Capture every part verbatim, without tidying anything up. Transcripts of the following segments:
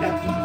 Thank you.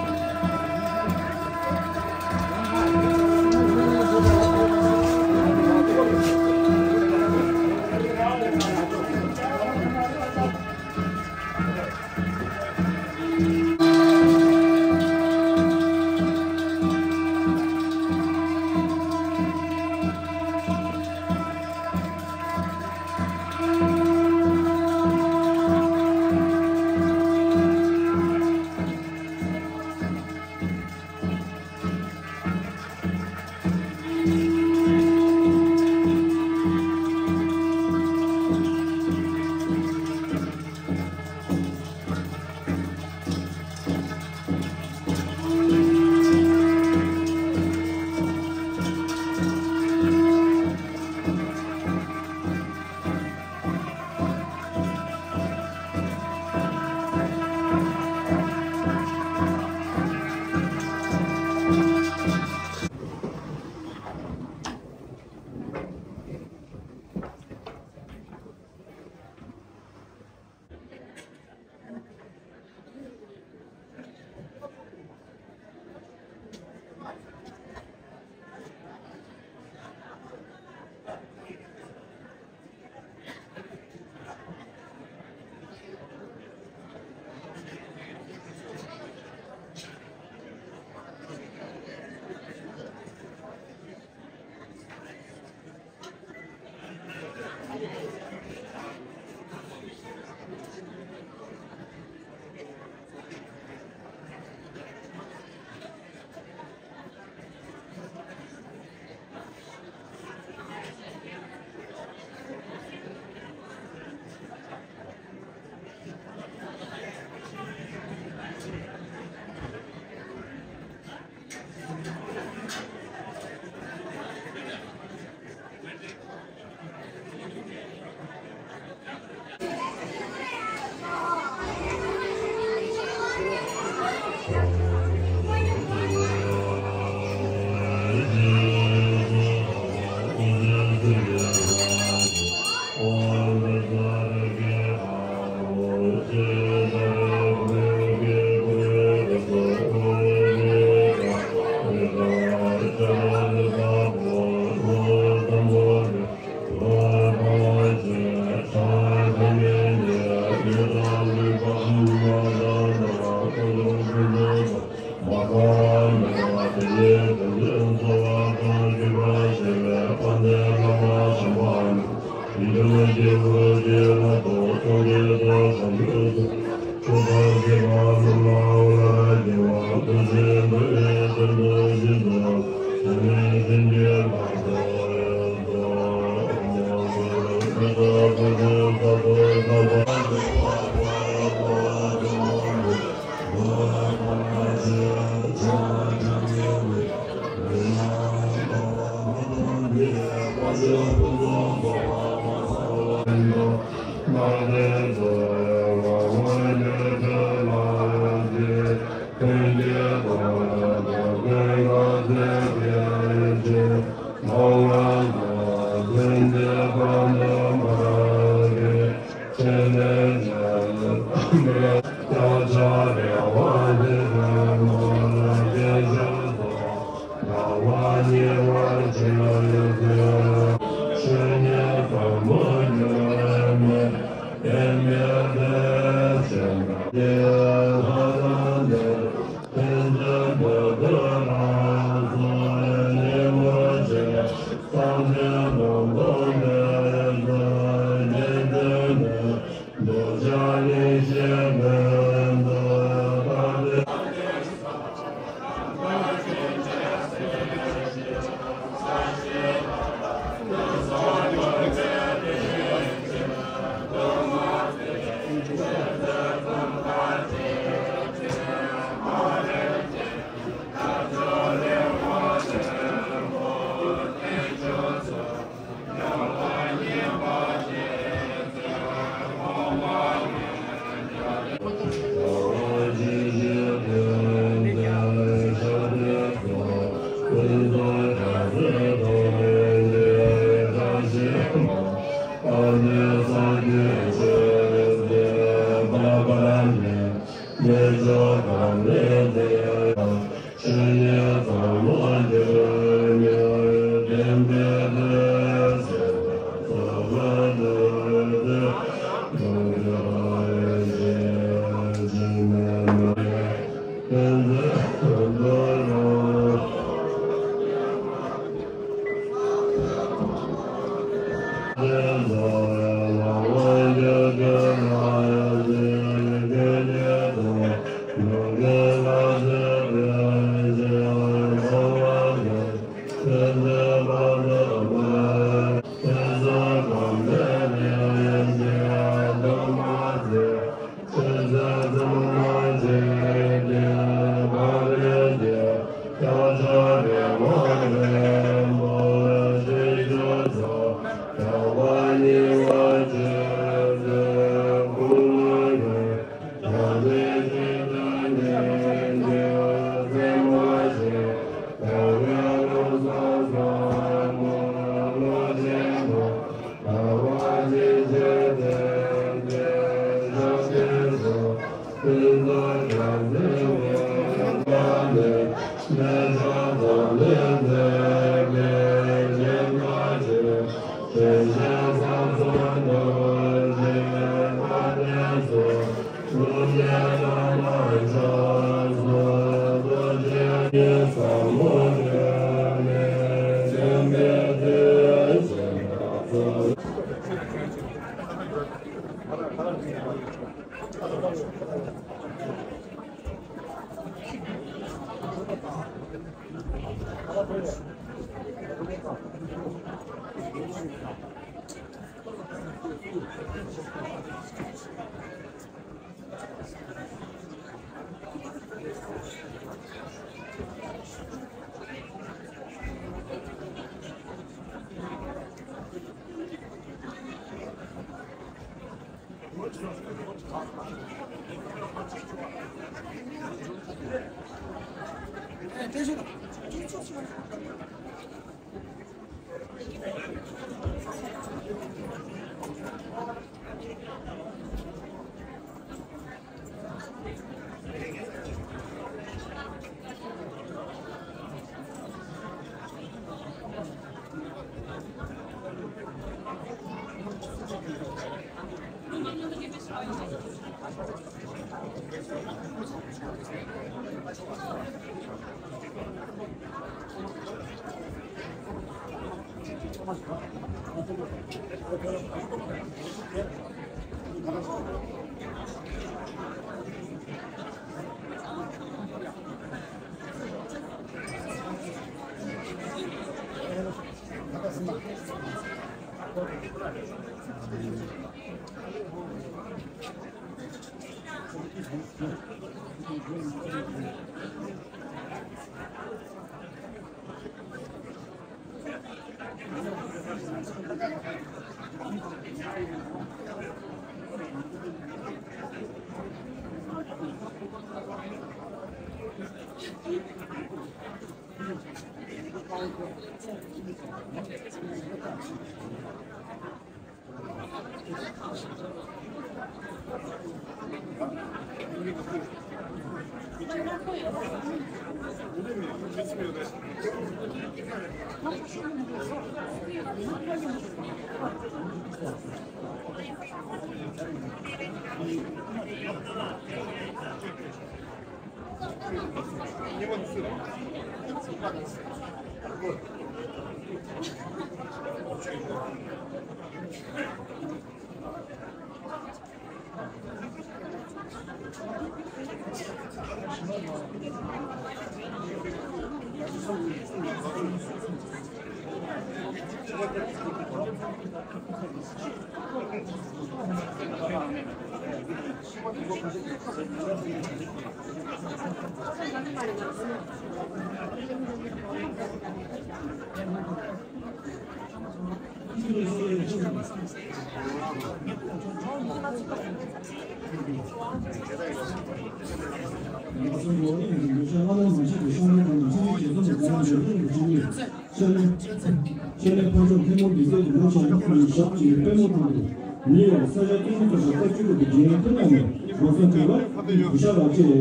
ཆེད་ལས་ཕོ་ཕྱོགས་ཐུན་མོང་སྒྱུ་རྩལ་གྱི་ལོ་གསར་ཞོགས་ཀྱི་པད་མོ་ཐང་དུ། ནིའུ་ཡོག་ས་ཆ་སྐྱེ་ཁམས་ཚན་པ་སྐབས་བཅུ་དྲུག་གི་རྒྱུན་ལས་ཐུན་མོང་ནས་འགོ་ཚུགས་དུས་བར་གུ་ཤ་ལགས་ཀྱིས་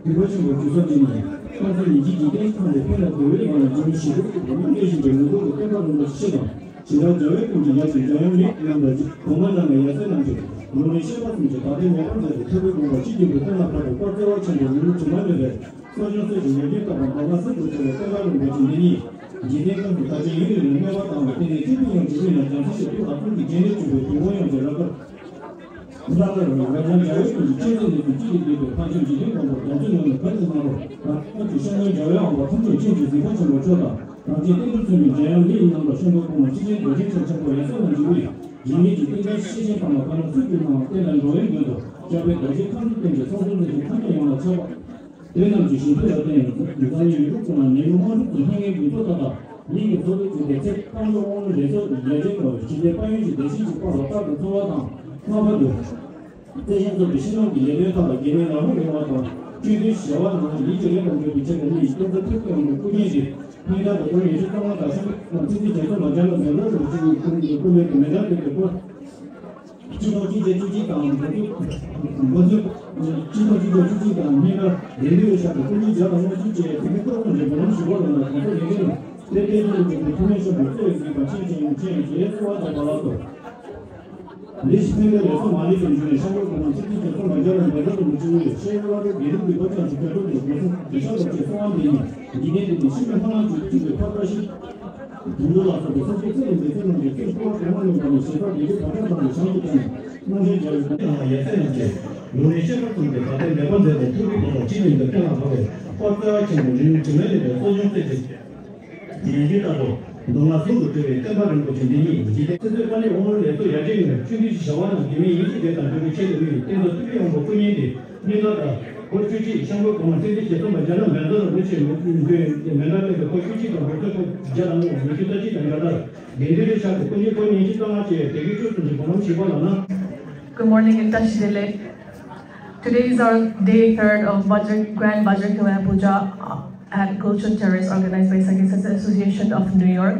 གུས་པ་ཆེན་པོས་དུས་ཚོད་བསྟུན་ནས་ཁོང་ཚོས་ཉིན་གཅིག་འཇིག་རྟེན་ཁམས་ཀྱི་ཕན་ལ་དེ་བས་མང་བའི་འཇོན་མི་ཞིག་ཏུ་གྲུབ་པ་སྨོན་ལམ་བཞིན་དུ་ངེས་འབྱུང་གི་བསྟན་པ་རིན་པོ་ཆེ་དང་། ཇི་ལྟར་རྒྱལ་བའི་ཀུན་གྱི་ཡབ་ཀྱི་འཇམ་དབྱངས་ལེགས་རྣམ་དང་གོང་མ་རྣམས་ལ་ཡ་མཚན་རྣམས་ཀྱིས་ལུང་རིགས་བཤད་པ་གསུམ་གྱི་བར་དོའི་ངེས་པར་མཛད་དེ་ཐུབ་པའི་དགོངས་པ་ཇི་བཞིན་དུ་གཏན་ལ་ཕབ་པའི་དཔལ་བརྩེ་བ་ཆེན་པོ་ལུས་དྲི་མ་མེད་པའི་གསོ་སྦྱོང་སྲོལ་གྱི་ཉམས་ལེན་བཏབ་པ་མདོ་སྔགས་ཟུང་དུ་འབྲེལ་བའི་བསྟན་པ་རིན་པོ་ཆེ་འདི་ཉིད་འཇིག་རྟེན་ཁམས་སུ་དར་ཆེན་ཡུན་རིང་ལ་གནས་པ་དང་བསྟན་པའི་སྤྱི་ཕན་ཡོངས་ཀྱི་དབུས་ན་རྒྱ་མཚོ་ཞེས་ཐུགས་ལ་ཁུར་གྱིས་རྒྱན་ལས་བྱུང་བའི་དུས་འཁོར་ཡོངས་ཀྱི་རབ་ཏུ། ལྷག་པར་རབ་འབྱམས་རྒྱལ་བའི་ཀུན་གྱི་སྤྱན་གཟིགས་ནས་བཟུང་གཅིག་ཏུ་བསྡུས་པའི་འཕགས་མཆོག་འཇིག་རྟེན་མགོན་པོ་དམ་ཚིག་ངོ་མས་བར་དུ་གནང་རོགས། རབ་འབྱམས་ཀྱི་སྐྱབས་མགོན་རྒྱལ་བའི་དབང་པོ་ཐམས་ཅད་སྤྱན་གྱིས་གཟིགས་པ་ཆེན་པོ་མཆོག་དང་། རབ་འབྱམས་བསྟན་འགྲོར་བརྩོན་པའི་འཇམ་དབྱངས་ལེགས་ཡིད་རྣམ་དག་ཤོང་གི་གོང་མ་ཆེ་ཆེན་རྡོ་རྗེ་འཆང་ཆེན་པོ་ཡ་མཚན་ལ་འཇུག་པའི་རིང་ལུགས་ཀྱི་བསྟན་པའི་ཤེས་ཆེན་ཕ་མ་ཁོ་ན་ཚུལ་བརྒྱུད་ནང་བསྟན་དང་འགྲོ་བའི་མདུན་དུ་སྐྱབས་པའི་རྡོ་རྗེ་ཁམས་གསུམ་རྟེན་གྱི་ཚོགས་གསུམ་འཛིན་ཞིང་ཐམས་ཅད་ཡོངས་ལ་ཁྱབ་པ། དེ་རྣམས་ཀྱི་ཞིང་དུ་ལ་བརྟེན་ཡང་འཛམ་གླིང་ཡུལ་གྲུ་ཀུན་ལ་ནད་མུག་དམག་འཁྲུག་གི་ལྷན་ངེས་ཀྱི་མཚོ་ཐག་དང་། གླིང་གི་མཚོ་རླུང་གི་སྡེ་ཚན་དཔལ་འབྱོར་དབང་ལུང་རེ་ཚོགས་ཀྱི་ཡ་གྱལ་འགྲོ་བའི་ཞི་བདེ་དཔལ་ཡོན་གྱི་བདེ་སྐྱིད་ཀྱི་དཔལ་ལ་རྟག་ཏུ་འཚོ་བ་དང་། ལྷག་པར་དུ། བརྩེ་ཞེན་ཚོགས་པའི་སྤྱི་ནོར་གྱི་ལས་དོན་ཁག་ལ་འགན་ལེན་ལམ་ལྷོང་ཡོང་བ་དང་། སྤྱི་འཐུས་བྱ་བ་ནང་ཡིད་ཀྱི་ལས་དང་འབྲེལ་བའི་ཆེད་དུ་མི་ཡི་སྟོན་ཚོགས་ཐུགས་ཁུར་ཡོང་བའི་སྐུ་ཉིད་རེད། སྙིང་ཐག་ཏུ་སྐུ་ཉིད་ཆེད་གཙང་མ་དང་ཤིང་ཏོག་ཚིག་ཚིག་བྱེད་ཚོགས་ལ་རྒྱ་ལ་མེ་ལོར་རུ་ཅིག་སྐུ་ཉིད་སྐུ་ལས་ཀྱི་མེ་མདའ་སྟེགས་ཀྱི་སྐོར། སྤྱི་ལོ་གཅིག་བརྒྱ་བཅུ་གཅིག་དང་འགོ་ཚུགས། འགོ་ཚུགས། སྤྱི་ལོ་གཅིག་བརྒྱ་བཅུ་གཅིག་དང་སྙན་གྲགས་དགེ་འདུན་ཡོད་ཤག་གི་སྐུ་མགྲོན་རྒྱ་དང་དངོས་གཞི་བཅས་ཐུགས་ཀྱི་སྤྲོ་སེམས་ཀྱི་འབུལ་ལམ་ཞུ་བ་ལ་ན་གོང་ས་རྒྱལ་ཁབ་དེ་སྐད་དུ་འཇུག་པའི་ཐུགས་སྨོན་ཤོར་བའི་གཙོ་བོ་གཟིགས་པ་ཆེན་ཆེན་ཆེན་ཆེན་གསོལ་བ་བཏབ་པ་ལགས་སོ། འདི་ཕྱི་ཕན་པའི་ལས་སུ་མ་ལུས་པའི་འཇུག་ནས་ཤར་ལྷོ་ཁོ་ན་ཚིག་ཚིག་གི་གསུང་ལ་རྒྱ་ལ་འབད་རྩ་དུ་མི་བཅུག་པའི་ཤེས་ཡོན་བླ་རབས་དགེ་ལུགས་ཀྱི་བབ་ཅན་གྱི་དོན་སྟོབས་ཀྱི་སྒོ་གསུམ་གྱི་ཤ་ཁྲག་ཆེ་གསོལ་བ་འདེབས་ནས་འཇིག་རྟེན་འདི་ནི་ཤི་མེད་ལྷ་ནང་གི་གཅིག་པའི་ཕ་བཀྲ་ཤིས། དུད་འགྲོ་ལ་སོགས་པའི་སེམས་ཅན་ཚེ་རིང་པའི་ཚེ་རྣམས་ཀྱི་ཚེ་འཁོར་བ་གོང་མ་ལུས་པ་ནས་ཞེ་སྡང་བདེ་སྐྱིད་བག་ཆགས་ཙམ་གྱི་བྱང་དུ་བཏང་ནས་རྣམ་འདྲེན་རྒྱལ་བའི་དེ་ནང་ཡ་མཚན་རྣམས་ཀྱིས་ལུང་རིགས་བཤད་པ་གསུམ་གྱི་བར་དོའི་ངེས་པ་མཛད་དེ་ཐུགས་ཀྱི་དགོངས་པ་ཇི་བཞིན་དུ་གཏན་ལ་ཕབ་པའི་དཔལ་རྩ་ཆེན་པོ་རིན་ཆེན་དྲི་མེད་ལྡན་པའི་གསོ་སྦྱོང་སྲོལ་གྱི་ཉན་ཐོས་ལྟ་བུ་མདོ་སྔགས་ཟུང་དུ་འབྲེལ་བའི་བསྟན་པ་རིན་པོ་ཆེ་འདི་ཉིད་འཇིག་རྟེན་ཚེ་བསོད་དཀའ་ལས་དབང་ལུང་ལས་ཚོགས་ཡར་འདྲེན་ཡོད་ཆོས་འདུས་ཀྱི་བྱ་བ་རྣམས་དགེ་བའི་ཡིད་ཀྱི་བདེ་དང་འབྲས་བུ་ཆེད་དུ་དམིགས་བསྟན་དང་ཐུབ་པའི་དབང་པོ་སྐུ་བརྙན་ཏེ། སྙན་གྲགས་དང་སྐོར་བཅུ་གཅིག་ཤམ་བུའི་གོང་མ་ཚིག་བདེ་ཞེས་གསུངས་པ་རྒྱ་ནག་མན་ཛོར་རིན་པོ་ཆེའི་ལུགས་མགོན་མན་ཌ་ལེ་གི་སྐོར་བཅུ་གཅིག་དང་སྐོར་ཚོད་སྐོར་བརྒྱ་དང་ལྔ་བ་མི་ཆོས་ལྟ་སྤྱི་དང་རྒྱ་གར་དགེ་འདུན་རེ་ཤག་གི་སྐུ་མགྲོན་སྐོར་ཉིན་བཅུ་རྩ་ལྔ་བཅས་དེ་གའི་ཆོས་གསུམ་གྱི་སྒོ་ལམ་ཞུགས་པ་ལགས་ན། Good morning and Tashi Delek. Today is our day third of Bajra, Grand Bajra Kala Puja, uh, at Gulshan Terrace, organized by Sangha Sangha Association of New York.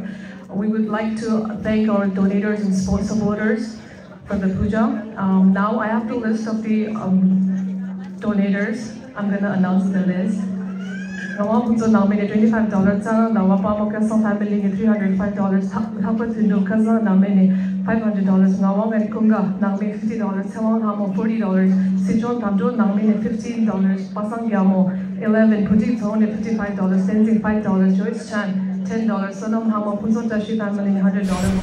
We would like to thank our donators and support supporters for the puja. Um, now I have the list of the, um, donators. I'm gonna announce the list. Ngawa Puzo nangmene twenty-five dollars, Tsang Dawa Pamo Kasang family ne three hundred five dollars, Thakpa Thindo Kazang nangmene five hundred dollars, Ngawang and Kunga nangme fifty dollars, Tsawang Hamo forty dollars, Sichon Tamjo nangmene fifteen dollars, Pasang Yamo eleven, Putik Thong ne fifty-five dollars, Tenzing five dollars, Joyce Chan ten dollars, Sonam Hamo Puzo Tashi family hundred dollars.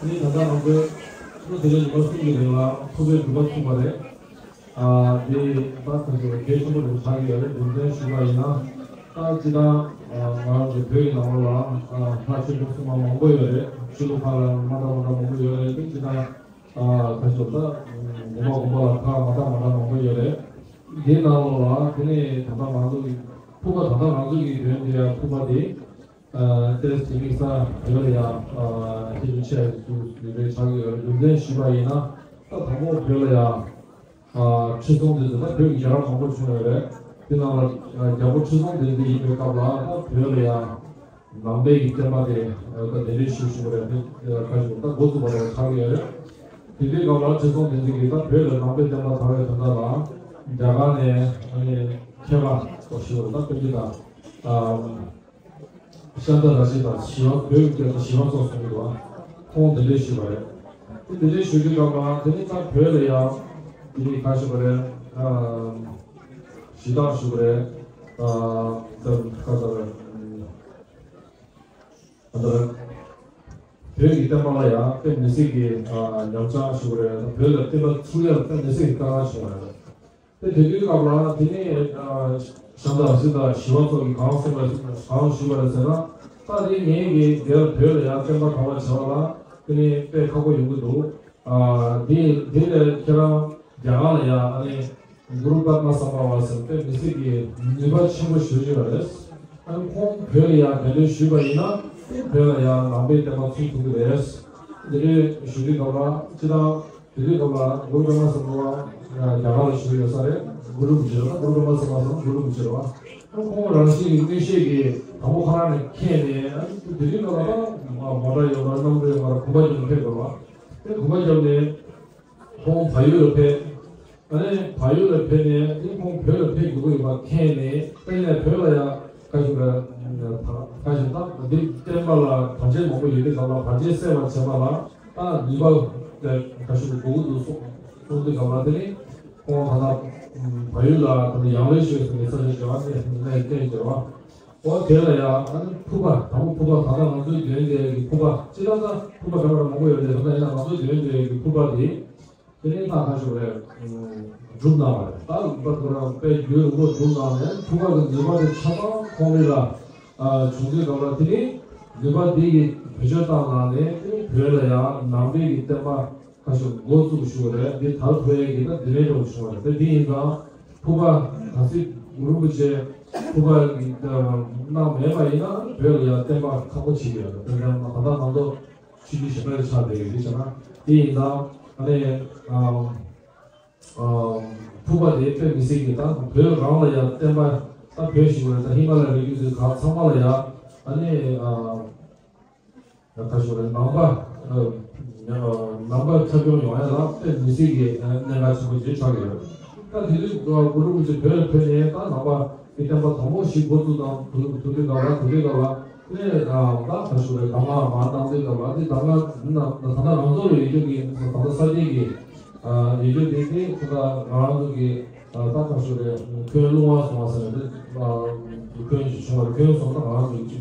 ནི་ད་ལྟ་ང་ཚོའི་ལོ་དེ་རིང་ཉི་མ་གསུམ་གྱི་རིང་ལ་ཐུགས་རྗེ་འགྲུབ་པ་ཐུག་པ་རེད། ཨ་འདི་ད་ཁོང་ཚོ་གལ་ཆེན་པོ་རེད་ཆགས་ཀྱི་ཡོད་རེད། རྒྱུ་མཚན་ཞུས་པ་ཡིན་ན་ད་སྤྱི་བཏང་ང་རང་ཚོ་བོད་ཀྱི་ནང་ལོགས་ལ་ལྷ་ཆོས་སྒྲུབ་སྲུང་མ་མང་པོ་ཡོད་རེད། ཕྱི་ལོགས་ཁག་ལ་མ་འདྲ་མ་འདྲ་མང་པོ་ཡོད་རེད། ད་གོང་མ་གོང་མ་ལ་ཁག་མ་གྲགས་མ་གྲགས་མང་པོ་ཡོད་རེད། འདིའི་ནང་ལོགས་ལ་དེ་ནས་ད་ལྟ་ང་ཚོ་གི་ཕུར་པ། ད་ལྟ་ང་ཚོ་གི་དོན་དེ་ཡང་ཕུར་པ་དེ། ཏེས་དེ་དམིགས་བསལ་བོད་ལ་ཡང་ཁྱད་ཆོས་ཆེ་ཞིག་རེད་ཆགས་ཀྱི་ཡོད་རེད། རྒྱུ་མཚན་ཞུས་པ་ཡིན་ན། ད་དང་པོ་བོད་ལ་ཡང་ཁྲི་སྲོང་ལྡེ་བཙན། ད་བོད་ཀྱི་རྒྱལ་རབས་མང་པོ་བྱུང་ཡོད་རེད། དེ་ནང་ལ་རྒྱལ་པོ་ཁྲི་སྲོང་ལྡེ་བཙན་ཡིན་པའི་སྐབས་ལ་ད་བོད་ལ་ཡང་ནང་པའི་གི་བསྟན་པ་དེ་ད་གདན་འདྲེན་ཞུ་ཞུ་བ་རེད། ཁ་ཞིག་ད་འགོ་བཙུགས་པ་རེད་ཆགས་ཀྱི་ཡོད་རེད། དེ་དུས་སྐབས་ལ་ཁྲི་སྲོང་ལྡེ་བཙན་གྱིས་ད་བོད་ལ་ནང་པའི་བསྟན་པ་དར་བའི་དོན་དག་ལ་རྒྱ་གར་ནས་ཨ་ནི་མཁས་པ་ཞུ་བ་ད་དཔེ་ཆ་དང་། ཤཱནྟ་ར་ཤི་དང་ཞི་བ། བོད་ཀྱི་སྐད་དུ་ཞི་བ་འཚོ་གསུང་གི་འདུག་ཁོང་གདན་འདྲེན་ཞུས་པ་རེད། དེ་གདན་འདྲེན་ཞུ་དུས་སྐབས་ལ་དེ་ནི་ད་བོད་ལ་ཡང་དེ་ནི་ག་ཞུ་བ་རེད། ཞི་བདག་ཞུ་བ་རེད། ད་ག་ད་རེད། ད་བོད་ཀྱི་བསྟན་པ་ལ་ཡང་དཔེ་མི་སྲིད་ཀྱི་ཉམས་ཆག་ཞུ་བ་རེད། ད་བོད་ལ་བསྟན་པ་ཚུགས་ཡག་དཔེ་མི་སྲིད་ཀྱི་དཀའ་ངལ་བྱུང་བ་རེད། དེ་དེ་དུས་སྐབས་ལ་དེ་ནས་ཤཱནྟ་ར་ཤི་དང་ཞི་བ་འཚོ་གིས་གང་གསུངས་པ་གང་ཞུས་པ་རེད་ཟེར་ན། ད་དེ་ངས་ཀྱིས་དེར་བོད་ལ་ཡང་བསྟན་པ་དར་བ་བྱ་བ་ལ་དེ་ནས་དཔེ་ཁག་པོ་ཡོང་གི་འདུག་དེ་དེ་ལས་ཁྱེད་རང་རྒྱ་གར་ལ་ཡང་ཨ་ནི་གུ་རུ་པདྨ་སམ་བྷ་ཝ་ཟེར་དཔེ་མི་སྲིད་ཀྱི་ནུས་པ་ཆེན་པོ་ཞེ་པོ་ཅིག་ཡོད་རེད། ཨ་ནི་ཁོང་བོད་ལ་ཡང་གདན་འདྲེན་ཞུས་པ་ཡིན་ན་དེ་བོད་ལ་ཡང་ནང་པའི་བསྟན་པ་ཚུགས་ཐུབ་ཀྱི་རེད། དེ་འདྲའི་ཞུ་དུས་སྐབས་ལ་སྤྱིར་བཏང་། དེ་དུས་སྐབས་ལ་གུ་རུ་པདྨ་སམ་བྷ་ཝ་རྒྱ་གར་ལ་བཞུགས་ཡོད་ས་རེད། གུ་རུ་རིན་པོ་ཆེ་རེད་པ། གུ་རུ་པདྨ་སམ་བྷ་ཝ་ཟེར་ན་གུ་རུ་རིན་པོ་ཆེ་རེད་པ། ཁོང་རང་བཞིན་གྱི་མངོན་ཤེས་ཀྱིས་དང་པོ་ཁོ་རང་ནས་མཁྱེན་ནས། དེ་དུས་སྐབས་ལ་ད་མོ་ཊ་ཡོད་མ་རེད། གནམ་གྲུ་ཡོད་མ་རེད། གོམ་པ་རྒྱབ་ནས་ཕེབས་དགོས་རེད་པ། དེ་གོམ་པ་རྒྱབ་ནས་ཁོང་བལ་ཡུལ་ལ་ཕེབས། ཨ་ནི་བལ་ཡུལ་ལ་ཕེབས་ནས་དེ་ཁོང་བོད་ལ་ཕེབས་དགོས་ཀྱི་ཡོད་པ་མཁྱེན་ནས། དེ་ནས་བོད་ལ་ཡང་ཁ་ཤུ་ར་ཁ་ཤུ་ད་འདི་བསྟན་པ་ལ་བར་ཆད་མང་པོ་ཡོད་དུས་སྐབས་ལ་བར་ཆད་སེལ་བར་བྱེད་པ་ལ་ད་ནུས་པ་ཁ་ཤུ་དགོས་ཀྱི་འདུག་གསུངས་གསུངས་དུས་སྐབས་ལ། དེ་ནི་ཁོང་ད་ལྟ་བལ་ཡུལ་ལ་ད་ལྟ་ཡང་ལེ་ཤོད་ཟེར་བའི་ས་ཆ་བྱ་བ་དེ་གནས་བསྟན་བྱ་བ། འོ་དེ་ལ་ཡང་ཨ་ནི་ཕུར་པ། དང་པོ་ཕུར་པ། ད་ལྟ་ང་ཚོའི་དོན་དེ་གི་ཕུར་པ་སྤྱིར་བཏང་ད་ཕུར་པ་འདྲ་བ་མང་པོ་ཡོད་རེད། ད་ལྟ་ཡིན་ན་ང་ཚོའི་དོན་དེ་གི་ཕུར་པ་དེ། དེ་ནས་ད་ཁ་ཤོར་རེད། སྒྲུབ་གནང་བ་རེད། ད་ལུང་པ་ཁོ་རང་དཔེ་རྒྱུད་ལུང་པ་སྒྲུབ་གནང་ནས་ཕུར་པ་གི་ནུས་པ་དེ་ཆ་ཚང་ཁོང་རང་ལ་བྱུང་དུས་སྐབས་ལ། དེ་ནས་ནུས་པ་དེ་གི་བེད་སྤྱོད་བཏང་གནང་ནས་དེ་ནས་བོད་ལ་ཡང་ནང་པའི་གི་བསྟན་པ་ཁ་ཤོར་འགོ་བཙུགས་ཞུ་བ་རེད། འདི་དར་ཐུབ་ཡས་ཀྱི་ད་དེ་ནས་འགྲོ་བྱུང་བ་རེད། དེ་འདི་ཡིན་ཙང་ཕུར་པ་ག་ཚོད་གུ་རུ་རིན་པོ་ཆེ་ཕུར་པ་གི་གནང་མེད་པ་ཡིན་ན་བོད་ལ་ཡང་བསྟན་པ་ཁག་པོ་བྱེད་ཀྱི་ཡོད་རེད། དེ་འདྲ་ན་ད་ལྟ་ང་ཚོ་ཆོས་བརྒྱུད་གཞན་པ་ལ་ཆགས་བསྡད་ཡོད་རེད་བྱས་ན། དེ་ཡིན་ཙང་ཨ་ནི་ཕུར་པ་དེ་དཔེ་མི་སྲིད་ཀྱི་ད་བོད་རང་ལ་ཡང་བསྟན་པ་ད་བོད་ཞིག་ལ་ད་ཧི་མ་ལ་ཡའི་རི་རྒྱུད་དེ་ག་ཚང་མ་ལ་ཡང་ཨ་ནི་ཁ་ཤོར་རེད། ནང་པ་ནང་པ་ཁྱབ་སྐྱོང་ཡོང་ཡ་ལ་དཔེ་མི་སྲིད་ཀྱི་གནད་འགག་ཆེན་པོ་ཞིག་ཆགས་ཀྱི་ཡོད། ད་དེ་དུས་གུ་རུ་རིན་པོ་ཆེ་བོད་ལ་ཕེབས་ནས་ད་ནང་པ་གི་བསྟན་པ་དང་པོ་ཞིག་འགོ་བཙུགས་དང་དུ་དུ་དུས་སྐབས་ལ་དུ་དུས་སྐབས་ལ། ཨེ། ཨ། ད་ཁ་ཤོར་རེད། གདམས་ངག་མར་བཏང་དུས་སྐབས་ལ་དེ་གདམས་ངག་ན་ད་ལྟ་ང་ཚོ་ལ་ཡོད་རྒྱུ་གི་ད་ལྟ་ས་སྐྱའི་གི་ཡོད་རྒྱུ་དེ་དེ་ད་ལྟ་ང་རང་ཚོ་གི་ད་ཁ་ཤོར་རེད། ཁོན་ལུང་བ་སོང་བ་ཟེར་ནས་ཁོན་ཞིག་བྱུང་བ་རེད། ཁོན་སོང་ད་ང་རང་ཚོ་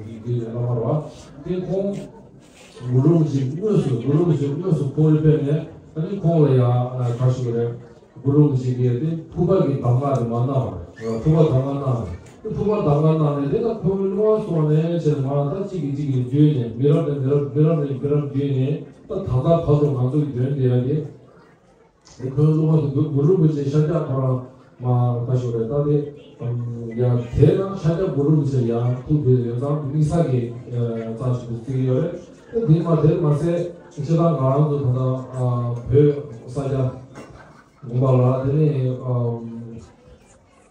གི་གི་གི་བླ་མ་རེད་པ། དེ་ཁོང་གུ་རུ་རིན་པོ་ཆེ་དངོས་སུ་གུ་རུ་རིན་པོ་ཆེ་དངོས་སུ་ཁོང་རེ་ཕེབས་ནས་ཨ་ནི་ཁོང་ལ་ཡང་ཁ་ཤོར་རེད། གུ་རུ་རིན་པོ་ཆེ་གིས་དེ་ཕུར་པ་གི་གདམས་ངག་དེ་མར་གནང་བ་རེད། ཕུར་པ་གདམས་ངག་གནང་རེད། དེ་ཕུར་པ་གདམས་ངག་གནང་ནས་དེ་ལ་ཁོང་གི་སློབ་མ་སོང་ནས་བྱས་ནས་མར་ད་གཅིག་གིས་གཅིག་གིས་བརྒྱུད་ནས་མི་རབས་ནས་མི་རབས་མི་རབས་ནས་མི་རབས་བརྒྱུད་ནས་ད་ད་ལྟ་བར་དུ་ང་ཚོ་ཡོང་བསྡད་ཡ་དེ། དེ་ཁོང་གི་སློབ་མ་དེ་གུ་གུ་རུ་རིན་པོ་ཆེ་ཤཱཀྱ་ཁོ་རང་མར་ཁ་ཤོར་རེད། ད་དེ་ཡ་དེ་ན་ཤཱཀྱ་གུ་རུ་རིན་པོ་ཆེ་ཡང་ཐུགས་དེ་ཡོད་ཙང་དམིགས་བསལ་གྱི་རྩ་ཆེན་པོ་བརྩི་གི་ཡོད་རེད། དེ་དེ་མ་དེ་མ་ཟད་སྤྱིར་བཏང་ང་རང་ཚོ་ད་ལྟ་བོད་ས་སྐྱ། དགོངས་པ་ལ་དེ་ནས་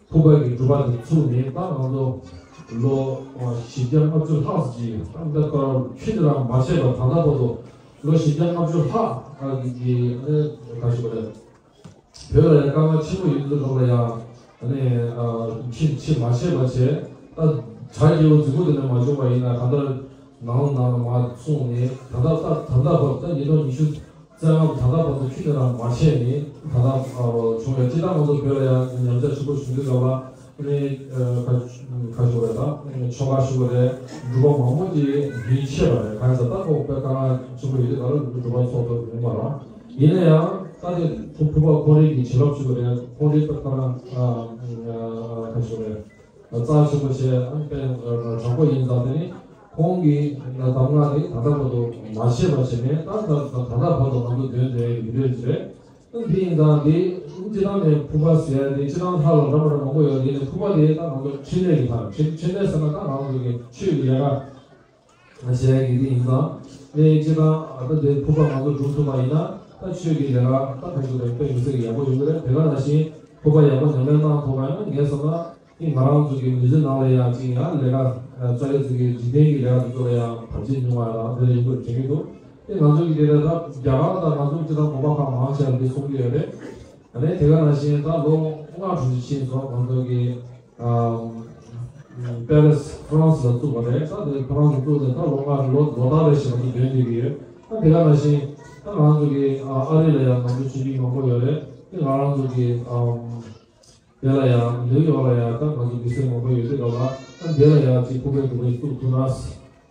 ཕུར་པ་གི་སྒྲུབ་པ་དེ་ཚུགས་ནས་ད་ང་ཚོ་ལོ་བཞི་བརྒྱ་ལྔ་བཅུ་ལྷག་ཙམ་ཅིག་ད་ལྟ་བར་ཁྱོན་ནས་རང་མ་ཆད་པར་ད་ལྟ་བར་དུ་ལོ་བཞི་བརྒྱ་ལྔ་བཅུ་ལྷག་གི་ག་ཞུ་བ་རེད། བོད་ལ་ཡང་དཀའ་ངལ་ཆེན་པོ་ཡོད་དུས་སྐབས་ལ་ཡང་ཨ་ནི་ཕྱིན་ཕྱིན་མ་ཆད་པ་བྱས། ད་བྱ་རྒྱལ་པོ་རྫིག་པོ་དེ་ནས་མ་བྱུང་བ་ཡིན་ན་གང་ལྟར་ནང་ལ་ནང་ལ་མར་སོང་ནས་ད་ལྟ་ད་ད་ལྟ་བར་ད་ཉིས་སྟོང་ཉི་ཤུ་རྩ་ལྔ་ད་ལྟ་བར་དུ་ཁྱོན་ནས་རང་མ་ཆད་ནས་ད་ལྟ་བྱུང་བའི་སྤྱིར་བཏང་ང་ཚོ་བོད་ལ་ཡང་ཉམས་ཆག་ཆེན་པོ་བྱུང་དུས་སྐབས་ལ་ཨ་ནི་ཁ་ཁ་ཞུ་བ་རེད། ད་ཆོ་ག་ཞུ་བ་རེད། སྒྲུབ་པ་མང་པོ་ཅིག་རྒྱུན་ཆད་པ་རེད། གང་ཡིན་ཟེར་ད་ཁོ་དཔེ་དཀའ་ངལ་ཆེན་པོ་ཡོད་དུས་སྐབས་ལ་སྒྲུབ་པ་ཚོགས་ཐུབ་མྱོང་མ་རེད། ཡིན་ན་ཡང་ད་དེ་ཕུ་ཕུར་པ་ཁོང་རང་གི་བྱིན་རླབས་ཞུ་བ་རེད། ཁོང་རང་དཔེ་དཀའ་ངལ་ཁ་ཞུ་བ་རེད། རྩ་ཆེན་པོ་བྱས་ཨ་ནི་དཔེ་དྲག་པོ་ཡིན་ཙང་དེ་ནི་ ཁོང་གི་གདམས་ངག་དེ་ད་ལྟ་བར་དུ་མ་ཆད་པ་བྱས་ནས། ད་ད་ད་ད་ལྟ་བར་དུ་ང་ཚོ་འདོན་བསྡད་ཡོད་རེད་ཟེར། ད་འདི་ཡིན་ཙང་འདི་སྤྱིར་བཏང་ནས་ཕུར་པ་ཟེར་ཡ་དེ་སྤྱིར་བཏང་ལྷ་ལ་འདྲ་མི་འདྲ་མང་པོ་ཡོད། དེ་ནས་ཕུར་པ་དེ་ད་ང་ཚོ་འཕྲིན་ལས་ཀྱི་ཐབས། འཕྲིན་འཕྲིན་ལས་ཟེར་ན་ད་ང་ཚོ་གི་ཆོས་ཀྱི་ལས་ཀ་བྱེད་ཡ་གི་འདི་ཡིན་ཙང་། དེ་སྤྱིར་བཏང་ཨ་ད་དེ་ཕུར་པ་ང་ཚོ་སྒྲུབ་ཐུབ་པ་ཡིན་ན། ད་ཆོས་ཀྱི་ལས་ཀ་ད་ག་ཚོད་རེད། དཔེ་མི་སྲིད་ཀྱི་ཡག་པོ་ཡོང་གི་རེད། དེ་ག་ནང་བཞིན་ཕུར་པ་ཡག་པོ་ཉམས་ལེན་གནང་ཐུབ་པ་ཡང་ངས་བསམ་ན། དེ་ང་རང་ཚོ་གི་མི་ཚེ་ནང་ལ་ཡང་ཅིག་ཡང་ལས་ཀ་རྩ་བའི་ཚོ་གི་འཇིག་རྟེན་གྱི་ལས་ཀ་དེ་ཚོ་ལ་ཡང་བར་ཆད་ཉུང་བ་དང་དེ་ལ་ཡོང་དགོས་དྲན་གྱི་འདུག་དེ་ང་ཚོ་གི་དེ་ལ་ད་རྒྱ་གར་དང་ང་ཚོ་སྤྱིར་བཏང་གོམ་པ་གང་མང་ཆེ་བ་འདི་གསུང་གི་ཡོད་རེད། ཨ་ནི་དེ་ག་ནང་བཞིན་ད་ལོ་ལྔ་དྲུག་ཅིག་ཕྱིན་སོང་། ང་ཚོ་གི་ཨམ་པེ་རིས་ཧྥ་རན་སི་ལ་བཙུགས་པ་རེད། ད་དེ་ཧྥ་རན་སི་བཙུགས་ནས་ད་ལོ་ལྔ་ལོ་ལོ་ལྟར་རེ་བཞིན་ང་ཚོ་འདོན་བསྡད་ཀྱི་ཡོད། ད་དེ་ག་ནང་བཞིན་ད་ང་ཚོ་གི་ཨ་ཨ་རི་ལ་ཡང་ང་ཚོ་ཆོས་བརྒྱུད་མང་པོ་ཡོད་རེད། དེ་ང་རང་ཚོ་གི་ཨམ། དེ་ལ་ཡང་ནིའུ་ཡོག་ལ་ཡང་ད་ང་ཚོ་མི་སེར་མང་པོ་ཡོད་དུས་སྐབས་ལ། ད་དེ་ལ་ཡང་ཅིག་ཕུར་པའི་སྒྲུབ་པ་བཙུགས་ཐུབ་ན།